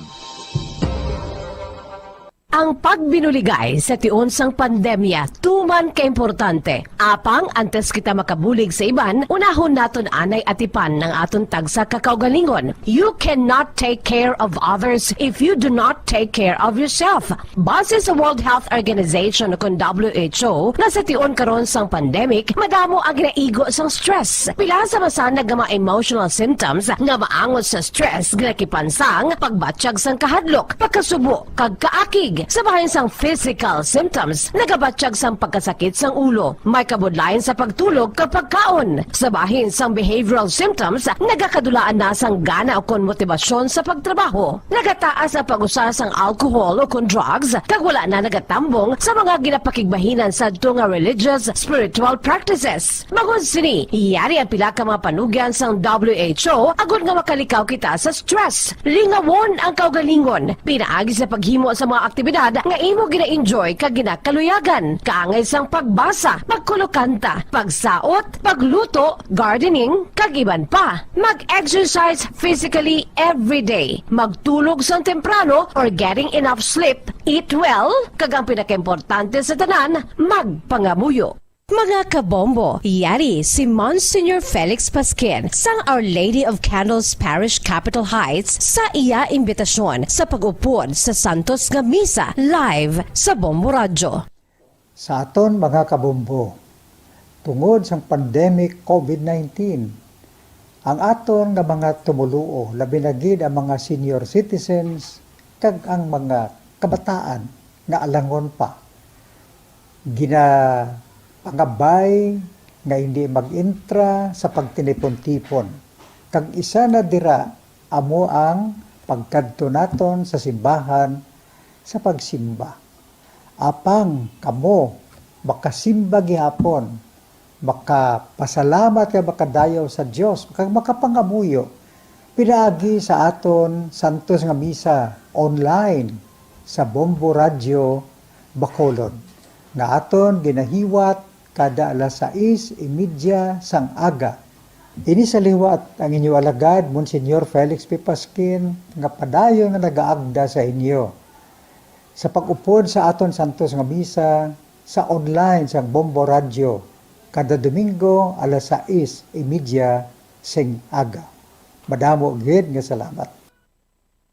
Ang pagbinuligay sa tion sang pandemya tuman kaimportante. Apang antes kita makabulig sa iban, unahon naton anay atipan ang aton tagsa ka kaugalingon. You cannot take care of others if you do not take care of yourself. Base sa World Health Organization o kon W H O, nga sa tion karon sang pandemic, madamo ang ginaigo sang stress. Pila sa masanag nga mga emotional symptoms nga maangot sa stress ginakipan sang pagbatyag sang kahadlok, pagkasubo, kag kaakig. Sa bahin sang physical symptoms, nagabatyag sang pagkasakit sang ulo, may kabudlayan sa pagtulog kag pagkaon. Sa bahin sang behavioral symptoms, nagakadulaan na sang gana ukon motibasyon sa pagtrabaho. Nagataas ang pag-usa sang alcohol ukon drugs, kag wala na nagatambong sa mga ginapakigbahinan sadto nga religious, spiritual practices. Bangod sini, yari ang pila ka mga panugyan sang W H O agod nga makalikaw kita sa stress. Lingawon ang kaugalingon pinaagi sa paghimo sa mga aktibidad nga imo gina-enjoy kag ginakaluyagan, kaangay sang pagbasa, pagkulokanta, pagsaot, pagluto, gardening, kag iban pa. Mag-exercise physically every day. Magtulog sang temprano or getting enough sleep, eat well, kag ang pinakaimportante sa tanan, magpangamuyo. Mga kabombo, yari si Monsignor Felix Pasquin sang Our Lady of Candles Parish, Capitol Heights, sa iya imbitasyon sa pag-upod sa Santos nga Misa live sa Bombo Radyo. Sa aton mga kabombo, tungod sang pandemic covid nineteen, ang aton nga mga tumoluo, labi na gid ang mga senior citizens kag ang mga kabataan nga alangon pa, ginapangabay nga hindi mag-intra sa pagtinipon-tipon. Kag isa na dira amo ang pagkadto naton sa simbahan sa pagsimba. Apang kamo makasimba gihapon, makapasalamat kag makadayaw sa Dios, kag makapangamuyo pinaagi sa aton santos nga misa online sa Bombo Radyo Bacolod, nga aton ginahiwat kada alas sais y media sang aga. Ini sa liwat ang inyo alagad, Monsignor Felix P. Pasquin, nga padayon nga nagaagda sa inyo sa pag-upod sa aton santos nga misa sa online sang Bombo Radyo kada Domingo alas sais y media sing aga. Madamo gid nga salamat.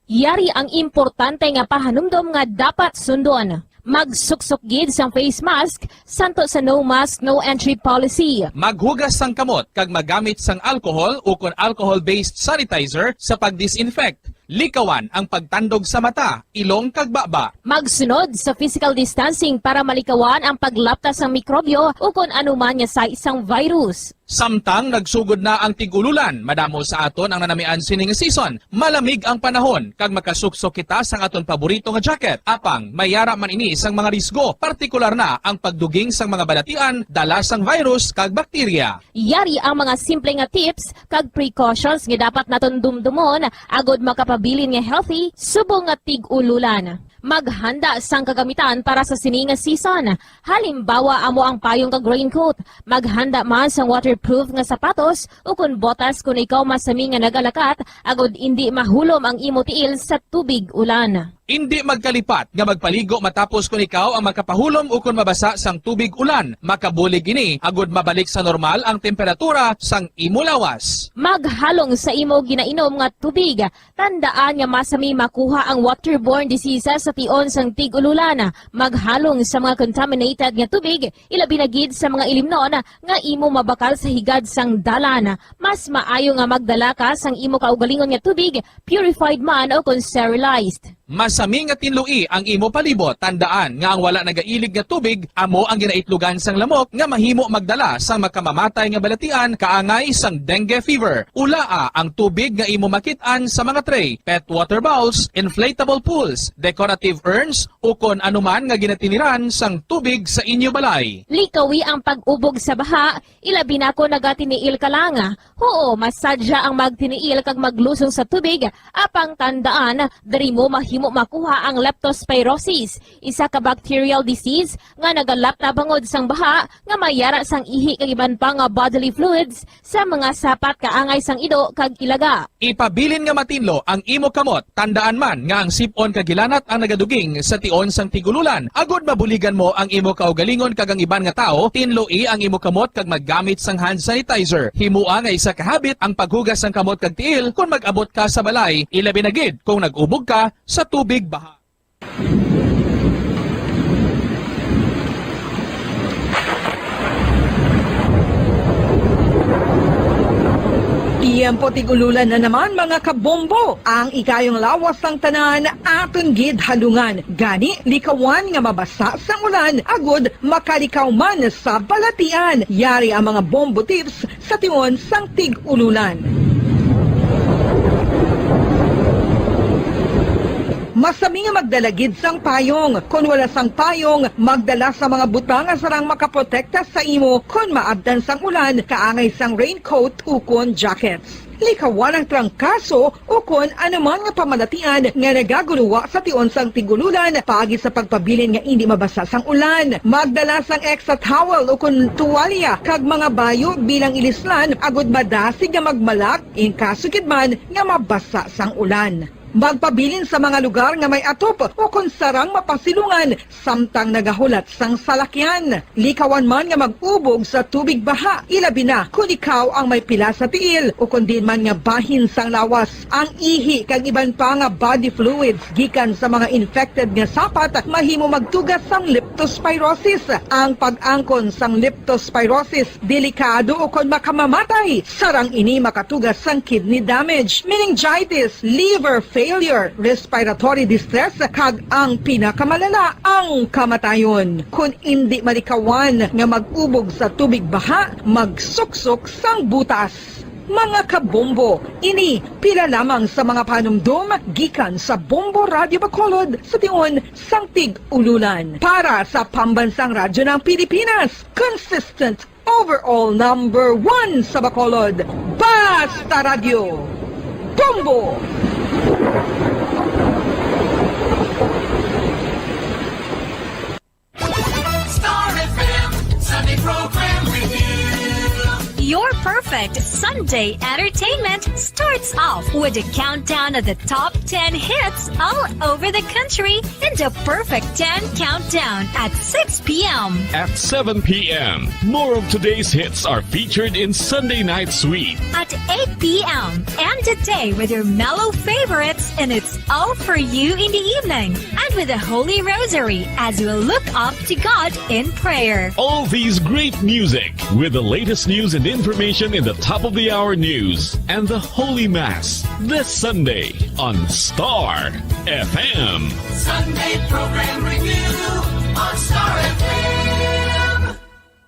Yari ang importante nga pahanumdom nga dapat sundon. Magsuksok gid sang face mask, santo sa no mask, no entry policy. Maghugas sang kamot kag magamit sang alcohol ukon alcohol-based sanitizer sa pag-disinfect. Likawan ang pagtandog sa mata, ilong kag baba. Magsunod sa physical distancing para malikawan ang paglapta sang mikrobyo o kon anuman nga size sang virus. Samtang nagsugod na ang tig-ululan, madamo sa aton ang nanamian sini nga season. Malamig ang panahon kag makasuksok kita sang aton paborito nga jacket. Apang may ara man ini sang mga risgo, partikular na ang pagduging sang mga balatian dala sang virus kag bakterya. Yari ang mga simple nga tips kag precautions nga dapat naton dumdumon agod makapabilin nga healthy subong nga tig-ululan. Maghanda sang kagamitan para sa sini nga season. Halimbawa, amo ang payong kag raincoat. Maghanda man sang waterproof nga sapatos o kon botas kon ikaw masami nga nagalakat, agod indi mahulom ang imo tiil sa tubig ulan. Indi magkalipat nga magpaligo matapos kon ikaw ang makapahulom o kon mabasa sang tubig ulan. Makabulig ini agod mabalik sa normal ang temperatura sang imo lawas. Maghalong sa imo ginainom nga tubig. Tandaan nga masami makuha ang waterborne diseases sa tion sang tig-ululan. Maghalong sa mga contaminated nga tubig, ilabi na gid sa mga ilimnon nga imo mabakal sa higad sang dalan. Mas maayo nga magdala ka sang imo kaugalingon nga tubig, purified man o kon sterilized. Masami nga tinloi ang imo palibot. Tandaan nga ang wala nagailig nga tubig amo ang ginaitlogan sang lamok nga mahimo magdala sang makamamatay nga balatian kaangay sang dengue fever. Ulaa ang tubig nga imo makit-an sa mga tray, pet water bowls, inflatable pools, decorative urns, ukon anuman nga ginatiniran sang tubig sa inyo balay. Likawi ang pag-ubog sa baha, ilabi na kon nagatiniil ka lang. Huo, masadya ang magtiniil kag maglusong sa tubig, apang tandaan, diri mo mahimo makuha ang leptospirosis, isa ka bacterial disease nga nagalapta bangod sang baha nga may ara sang ihi kag iban pa nga bodily fluids sa mga sapat kaangay sang ido kag ilaga. Ipabilin nga matinlo ang imo kamot. Tandaan man nga ang sip-on kag hilanat ang nagaduging sa tion sang tig-ululan. Agod mabuligan mo ang imo kaugalingon kag ang iban nga tawo, tinloi ang imo kamot kag maggamit sang hand sanitizer. Himoa nga isa ka habit ang paghugas sang kamot kag tiil kon mag-abot ka sa balay, ilabi na gid kon nag-ubog ka sa tubig baha. Tiyempo tig-ululan na naman, mga kabombo. Ang ikayong lawas sang tanan aton gid halungan. Gani, likawan nga mabasa sang ulan agud makalikaw man sa balatian. Yari ang mga bombo tips sa tion sang tig-ululan. Masami nga magdala gid sang payong. Kon wala sang payong, magdala sa mga butang nga sarang makaprotekta sa imo kon maabtan sang ulan, kaangay sang raincoat ukon jackets. Likawan ang trangkaso ukon anuman nga pamalatian nga nagaguluwa sa tion sang tig-ululan paagi sa pagpabilin nga indi mabasa sang ulan. Magdala sang extra towel ukon tuwalya kag mga bayo bilang ilislan agud madasig nga magmalak in kaso gid man nga mabasa sang ulan. Magpabilin sa mga lugar nga may atop ukon sarang mapasilungan samtang nagahulat sang salakyan. Likawan man nga mag-ubog sa tubig baha, ilabi na kon ikaw ang may pila sa tiil ukon diin man nga bahin sang lawas. Ang ihi kag iban pa nga body fluids gikan sa mga infected nga sapat mahimo magtuga sang leptospirosis. Ang pag-angkon sang leptospirosis delikado ukon makamamatay. Sarang ini makatuga sang kidney damage, meningitis, liver failure, respiratory distress, kag ang pinakamalala, ang kamatayon. Kon indi malikawan nga mag-ubog sa tubig baha, magsuksok sang butas. Mga kabombo, ini pila lamang sa mga panumdom gikan sa Bombo Radio Bacolod sa tion sang tig-ululan. Para sa Pambansang Radyo ng Pilipinas, consistent overall number one sa Bacolod, Basta Radyo, Bombo! Star F M Sunday Program Review. Your perfect Sunday entertainment starts off with a countdown of the top ten hits all over the country in the Perfect ten Countdown at six p.m. At seven p.m., more of today's hits are featured in Sunday Night Sweet. At eight p.m., end the day with your mellow favorites And it's all for you in the evening and with the Holy Rosary as you look up to God in prayer. All these great music with the latest news and information in the top of the hour news and the Holy Mass this Sunday on Star F M. Sunday program review on Star F M.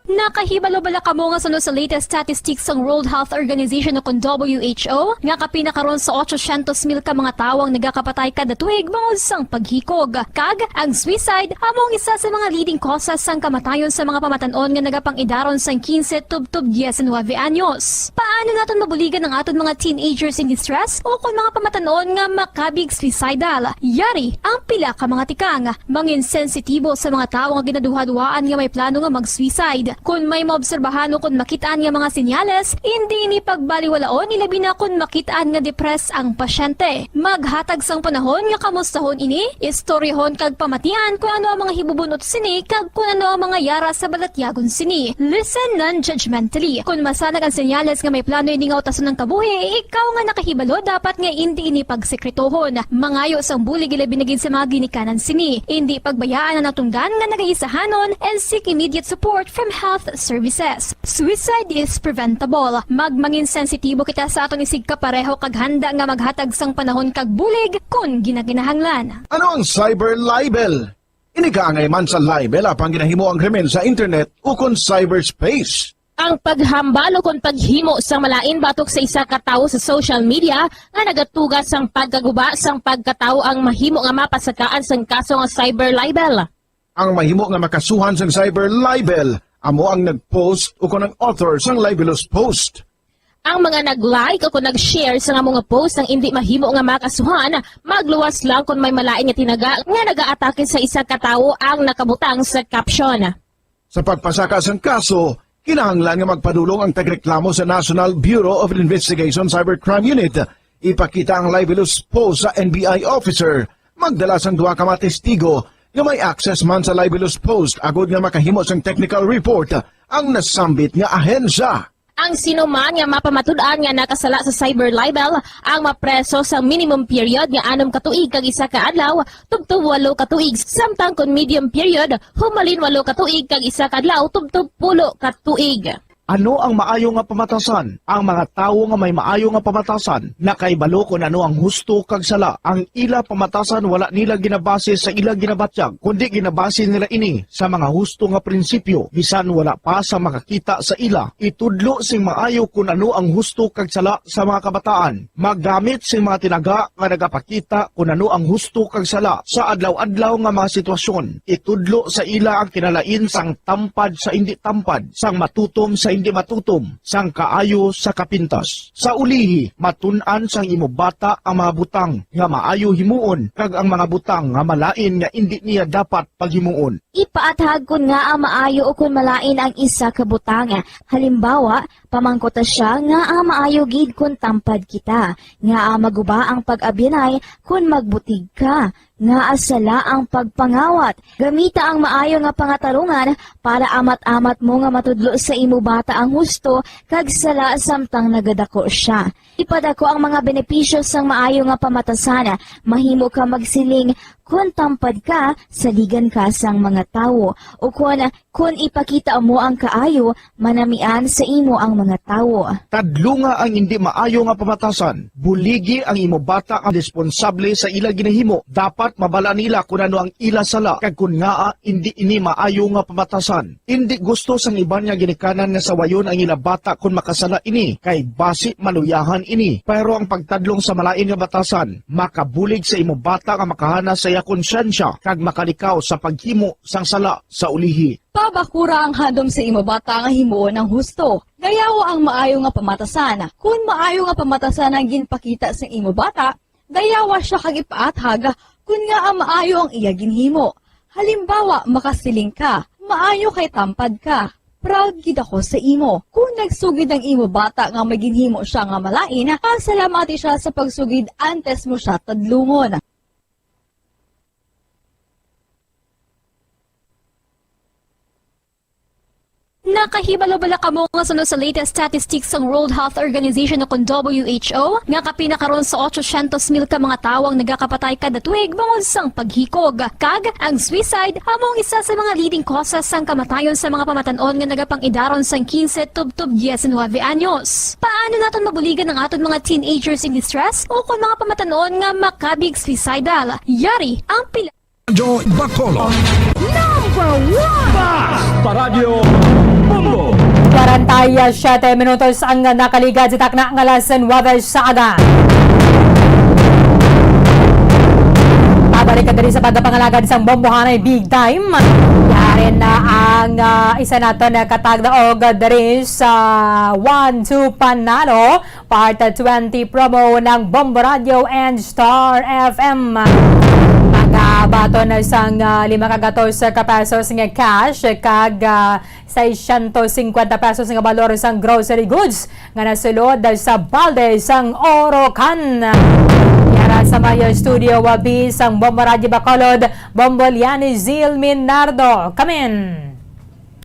Nakahibalo bala kamo nga suno sa latest statistics sang World Health Organization o kon W H O, nga kapin na karon sa ochocientos mil ka mga tawo ang nagakapatay kada tuig bangod sang paghikog? Kag ang suicide amo ang isa sa mga leading causes sang kamatayon sa mga pamatan-on nga nagapang-idaron sang quince tubtob diecinuebe anyos. Paano naton mabuligan ang aton mga teenagers in distress o kon mga pamatan-on nga makabig suicidal? Yari ang pila ka mga tikang. Mangin sensitibo sa mga tawo nga ginaduhaduhaan nga may plano nga mag-suicide. Kon may maobserbahan o kon makit-an nga mga senyales, indi ini pagbaliwalaon, ilabi na kon makit-an nga depressed ang pasyente. Maghatag sang panahon nga kamustahon ini, istoryahon kag pamatian kon ano ang mga hibubun-ot sini kag kon ano ang mga yara sa balatyagon sini. Listen non-judgmentally. Kon masanag ang senyales nga may plano ini nga utason ang kabuhi, ikaw nga nakahibalo dapat nga indi ini pagsekretohon. Mangayo sang bulig, ilabi na gid sa mga ginikanan sini. Indi pagbayaan ang natungdan nga nagaisahanon and seek immediate support from health services. Suicide is preventable. Magmangin sensitibo kita sa aton isigkapareho kag handa nga maghatag sang panahon kag bulig kon ginakinahanglan. Ano ang cyber libel? Ini kaangay man sa libel apang ginahimo ang krimen sa internet ukon cyberspace. Ang paghambal ukon paghimo sang malain batok sa isa ka tawo sa social media nga nagatuga sang pagkaguba sang pagkatawo ang mahimo nga mapasakaan sang kaso nga cyber libel. Ang mahimo nga makasuhan sang cyber libel amo ang nag-post ukon ang author sang libelous post. Ang mga nag-like ukon nag-share sang amo nga post ang indi mahimo nga makasuhan, magluwas lang kon may malain nga tinaga nga nagaatake sa isa ka tawo ang nakabutang sa caption. Sa pagpasaka sang kaso, kinahanglan nga magpadulong ang tagreklamo sa National Bureau of Investigation Cybercrime Unit. Ipakita ang libelous post sa N B I officer. Magdala sang duha ka mga testigo nga may access man sa libelous post agod nga makahimo sang technical report ang nasambit nga ahensya. Ang sino man nga mapamatud-an nga nakasala sa cyber libel ang mapreso sa minimum period nga anom ka tuig kag isa ka adlaw tubtob walo ka tuig, samtang kon medium period, humalin walo ka tuig kag isa ka adlaw tubtob pulo ka tuig. Ano ang maayo nga pamatasan? Ang mga tawo nga may maayo nga pamatasan nakahibalo kon ano ang husto kag sala. Ang ila pamatasan wala nila ginabase sa ila ginabatyag, kundi ginabase nila ini sa mga husto nga prinsipyo, bisan wala pa sa makakita sa ila. Itudlo sing maayo kon ano ang husto kag sala sa mga kabataan. Maggamit sing mga tinaga nga nagapakita kon ano ang husto kag sala sa adlaw-adlaw nga mga sitwasyon. Itudlo sa ila ang kinalain sang tampad sa indi tampad, sang matutom sa indi matutom, sang kaayo sa kapintas. Sa ulihi, matun-an sang imo bata ang mga butang nga maayo himuon kag ang mga butang nga malain nga indi niya dapat paghimuon. Ipaathag kon ngaa maayo ukon malain ang isa ka butang. Halimbawa, pamangkuta sia ngaa maayo gid kon tampad kita, ngaa maguba ang pag-abyanay kon magbutig ka, ngaa sala ang pagpangawat. Gamita ang maayo nga pangatarungan para amat-amat mo nga matudlo sa imo bata ang husto kag sala samtang nagadako sia. Ipadako ang mga benepisyo sang maayo nga pamatasan. Mahimo ka magsiling, "Kon tampad ka, saligan ka sang mga tawo," ukon, "Kon ipakita mo ang kaayo, manamian sa imo ang mga tawo." Tadlunga ang indi maayo nga pamatasan. Buligi ang imo bata nga responsable sa ila ginahimo. Dapat mabal-an nila kon ano ang ila sala kag kon ngaa indi ini maayo nga pamatasan. Indi gusto sang iban nga ginikanan nga sawayon ang ila bata kon makasala ini, kay basi maluyahan ini. Pero ang pagtadlong sa malain nga batasan makabulig sa imo bata nga makahana sa iya konsyensya kag makalikaw sa paghimo sang sala sa ulihi. Pabakura ang handom sa imo bata nga himuon ang husto. Dayawa ang maayo nga pamatasan. Kon maayo nga pamatasan ang ginpakita sa imo bata, dayawa sia kag ipaathag kon ngaa maayo ang iya ginhimo. Halimbawa, makasiling ka, "Maayo kay tampad ka. Proud gid ako sa imo." Kon nagsugid ang imo bata nga may ginhimo sia nga malain, pasalamati sia sa pagsugid antes mo sia tadlungon. Nakahibalo bala kamo nga suno sa latest statistics sang World Health Organization o kon W H O, nga kapin na karon sa otsosyentos mil ka mga tawo ang nagakapatay kada tuig bangod sang paghikog? Kag ang suicide amo ang isa sa mga leading causes sang kamatayon sa mga pamatan-on nga nagapang-idaron sang quince tubtob diecinuebe anyos. Paano naton mabuligan ang aton mga teenagers in distress o kon mga pamatan-on nga makabig suicidal? Yari ang pila Radyo Bacolod. Number one! Basta Radyo Bombo! Kwarenta y siete minutos ang nakaligad sa takna nga alas nuebe sa aga. Pabalik ka diri sa pagpangalagad sang Bombohanay Big Time. Yari na ang, ah, isa naton nga katagdaog diri sa One Two Panalo. Part twenty promo ng Bombo Radio and Star F M. Magabaton na sang, ah, lima ka gatos ka pesos nga cash kag, ah, seiscientos cincuenta pesos nga balor sang grocery goods nga nasulod sa balde sang Orocan. Yara sa may studio, ah, B sang Bombo Radio Bacolod, Bombo Liani Zil Minardo. Come in!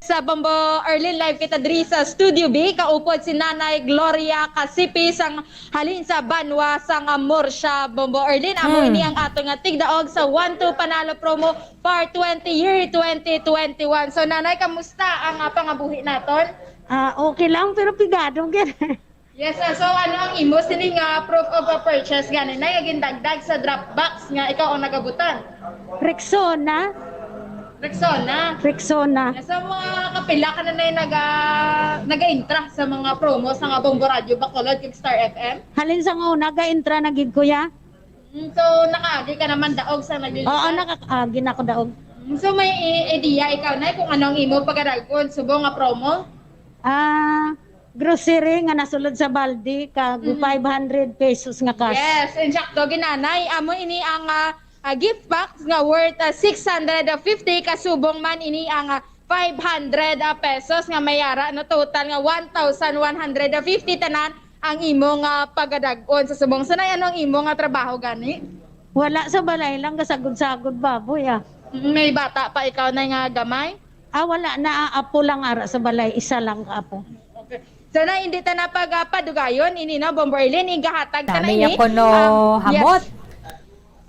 Sa Bombo Arlene, live kita diri sa Studio B, kaupod si Nanay Gloria Casipi sang halin sa banwa sang Murcia. Bombo Arlene, amo Hmm. ini ang ato nga tigdaog sa One Two Panalo Promo Part twenty, year twenty twenty-one. So, Nanay, kamusta ang, ah, pangabuhi naton? Ah, okay lang, pero pigado gyud. Yes, ah, so ano ang imo sini nga proof of, ah, purchase gani na nga gindagdag sa drop box nga ikaw ang nagabutan? Rexona. Rexona. Rexona. Yes, so mga kapila ka na na naga, naga-intra sa mga promo sa nga Bombo Radio Bacolod kag Star F M? Halin sa una, ga-intra na gid, kuya. Mm, so nakaagi ka naman daog sa nag- Oo, nakaagi na ako daog. Mm, so may i- idea ikaw na kung ano ang imo pagadag-on subong nga promo? Ah, grocery nga nasulod sa balde kag Mhm. five hundred pesos nga cash. Yes, insakto ginanay. Amo ini ang, ah, ah, gift box nga worth, ah, six hundred fifty, kasubong man ini ang, ah, five hundred, ah, pesos nga may ara, no, total nga one thousand one hundred fifty tanan ang imo nga pagadag-on sa subong. Sanay, ano ang imo nga trabaho gani? Wala, sa balay lang, gasagod-sagod baboy, ah. Mm, may bata pa ikaw na nga gamay? Ah, wala na, ah, apo lang ara sa balay, isa lang ka apo. Okay. So na, hindi ta na pag, ah, padugayon, ini na, Bombo Arlene, igahatag ta na Nami ini. Ako no Ah, hamot. Yes.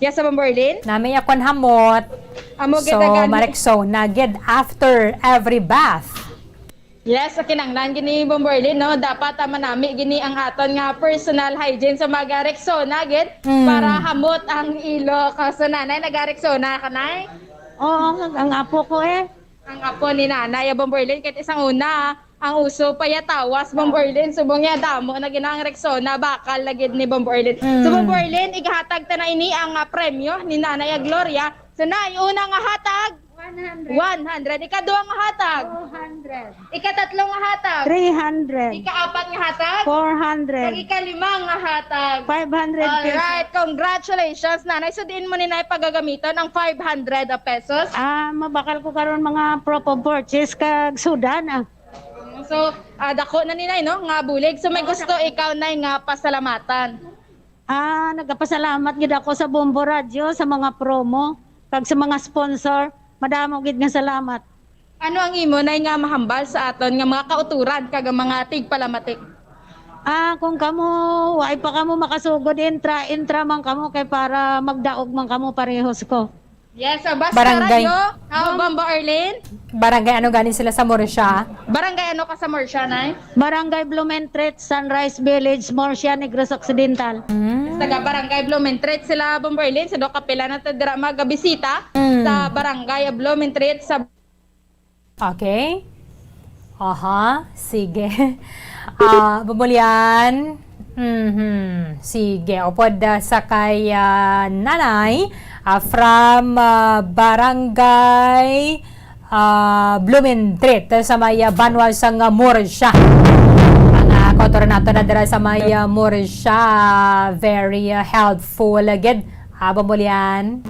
Yes, sa Bombo Arlene? Nami akon hamot. Amo So, gid ang gani. Marexona gid after every bath. Yes, sa kinanglan gini, Bombo Arlene, no? Dapat, ah, manami gini ang aton nga personal hygiene sa mga Rexona gid Mm. para hamot ang ilok. So, nanay, naga-Rexona ka, nay? Oo, ang, ang apo ko eh. Ang apo ni nanay, ah, Bombo Arlene, kahit isang una, ah, ang uso pa ya tawas, Bombo Arlene, subong niya damo na ginang Rexona, bakal na gid ni Bombo Arlene. So, Mm. Bombo Arlene, igahatag ta na ini ang, ah, premyo ni Nanay Gloria. So, nay, una nga hatag, One hundred. One hundred. Ikaduha nga hatag. Two hundred. Ikatatlo nga hatag. Three hundred. Ikaapat nga hatag. Four hundred. Kag ikalima nga hatag. Five hundred pesos. Alright. Congratulations, nanay. So, diin mo ni nay pagagamiton ang five hundred pesos? Ah, mabakal ko karon mga proof of purchase kag sudan, ah. So, ah, dako na ni nay, no, nga bulig. So, may Oo, gusto dako. Ikaw, nay, nga pasalamatan? Ah, nagapasalamat gid ako sa Bombo Radyo, sa mga promo, kag sa mga sponsor. Madamo gid nga salamat. Ano ang imo, nay, nga mahambal sa aton nga mga kauturan kag ang mga tigpalamatik? Ah, kung kamo, wa pa kamo makasugod, intra, intra man kamo kay para magdaog man kamo parehos ko. Yes, sa Basta Barangay. Radyo, ah, Bam- Bombo Arlene. Barangay ano gani sila sa Murcia? Barangay ano ka sa Murcia, nay? Barangay Blumentritt, Sunrise Village, Murcia, Negros Occidental. Mm. Taga Barangay Blumentritt sila, Bombo Arlene. So, do kapila na ta dira magabisita Mm. sa Barangay Blumentritt sa Okay. Aha, sige. Ah, Bumulyan. Mhm. Sige, upod, ah, sa kay, ah, nanay, ah, from, ah, Barangay, ah, Blumentritt, sa may, ah, banwa sang, ah, Murcia. Ang, ah, kauturan nato na dira sa may, ah, Murcia, very, ah, helpful gid. Ah, Bumulyan.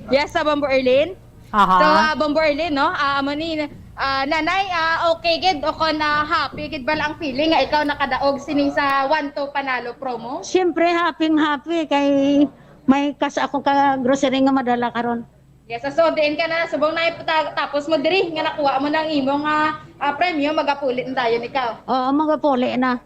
Yes, sa Bombo Arlene. Aha. So, ah, Bombo Arlene, no? Ah, amo ni, ah, nanay, ah, okay gid o kon, ah, happy gid bala ang feeling nga ikaw nakadaog sini sa One Two Panalo promo? Siyempre, happy-happy kay may kas ako ka grocery nga madala karon. Yes, so diin ka na, subong na ipata-, tapos mo diri nga nakuha mo ng imo nga ah, premyo, magapulit na dayon ikaw. Oo, magapuli na.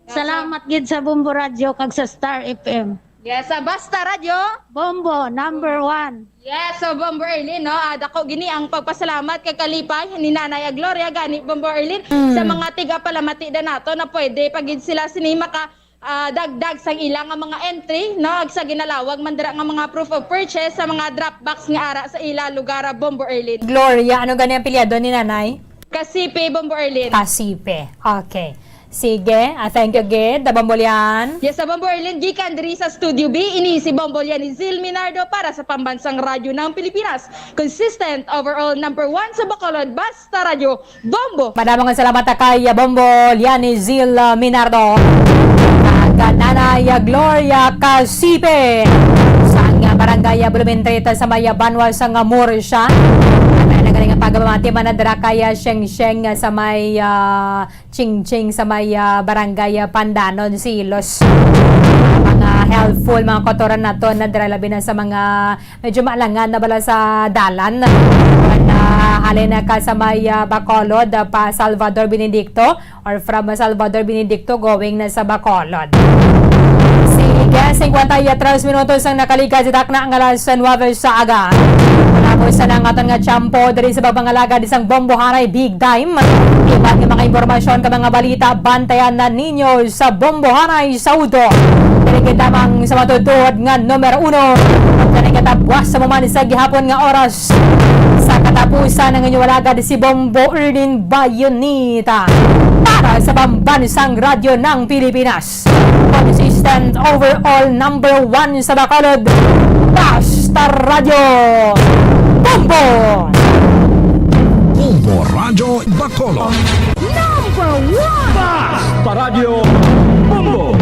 Salamat gid sa Bombo Radyo kag sa Star F M. Yes, sa Basta Radyo. Bombo, number one. Yes, so Bombo Erlin, no? Ah, dako gini ang pagpasalamat kay kalipay ni Nanay Gloria gani Bombo Erlin Mm. sa mga tigapalamati na nato na pwede pa gid sila sini maka ah, dagdag sang ila nga mga entry, no? Ag sa ginalawag man dira nga mga proof of purchase sa mga drop box nga ara sa ila lugar, ah, Bombo Erlin. Gloria, ano gani ang apelyido ni Nanay? Kasipe, Bombo Erlin. Kasipe. Okay. Sige, ah, thank you gid, Bombo Lian. Yes, sa Bombo Erlin, gikan diri sa Studio B, ini si Bombo Lian ni Zil Minardo para sa Pambansang Radyo ng Pilipinas. Consistent, overall number one sa Bacolod, Basta Radyo, Bombo! Madamo nga salamat kay Bombo Lian ni Zil, ah, Minardo. Kag Nanay Gloria Casipe. Sa nga barangay, ah, Bulumentreta sa may, ah, banwa sa nga Murcia. May nagaling ang pagmamati man dira kay, ah, Sheng Sheng, ah, sa may, ah, Chingching sa may, ah, barangay, ah, Pandanon, Silos. Mga helpful, mga kautoran nato na dira, labi na sa mga medyo maalangan na bala sa dalan. Kung, ah, halin na ka sa may, ah, Bacolod, ah, pa Salvador Benedicto, or from Salvador Benedicto going na sa Bacolod. Sige, singkwenta y tres minutos ang nakalikas sa takna nga alas nuwebe sa aga. Tapos na ang aton nga tiyempo diri sa pagpangalagad sang Bombohanay Big Time. Iban nga mga impormasyon ka mga balita, bantayan na ninyo sa Bombohanay sa Udo. Diri gid lamang sa matutuod nga numero uno. Kani katapuas sa muman sa gihapon nga oras. Sa katapusan ang inyong alagad si Bombo Erlin Bayonita para sa Pambansang Radyo ng Pilipinas. Consistent, overall number one sa Bacolod. Basta Radyo Bombo! Bombo Radyo Bacolod. Number one! Basta Radyo Bombo!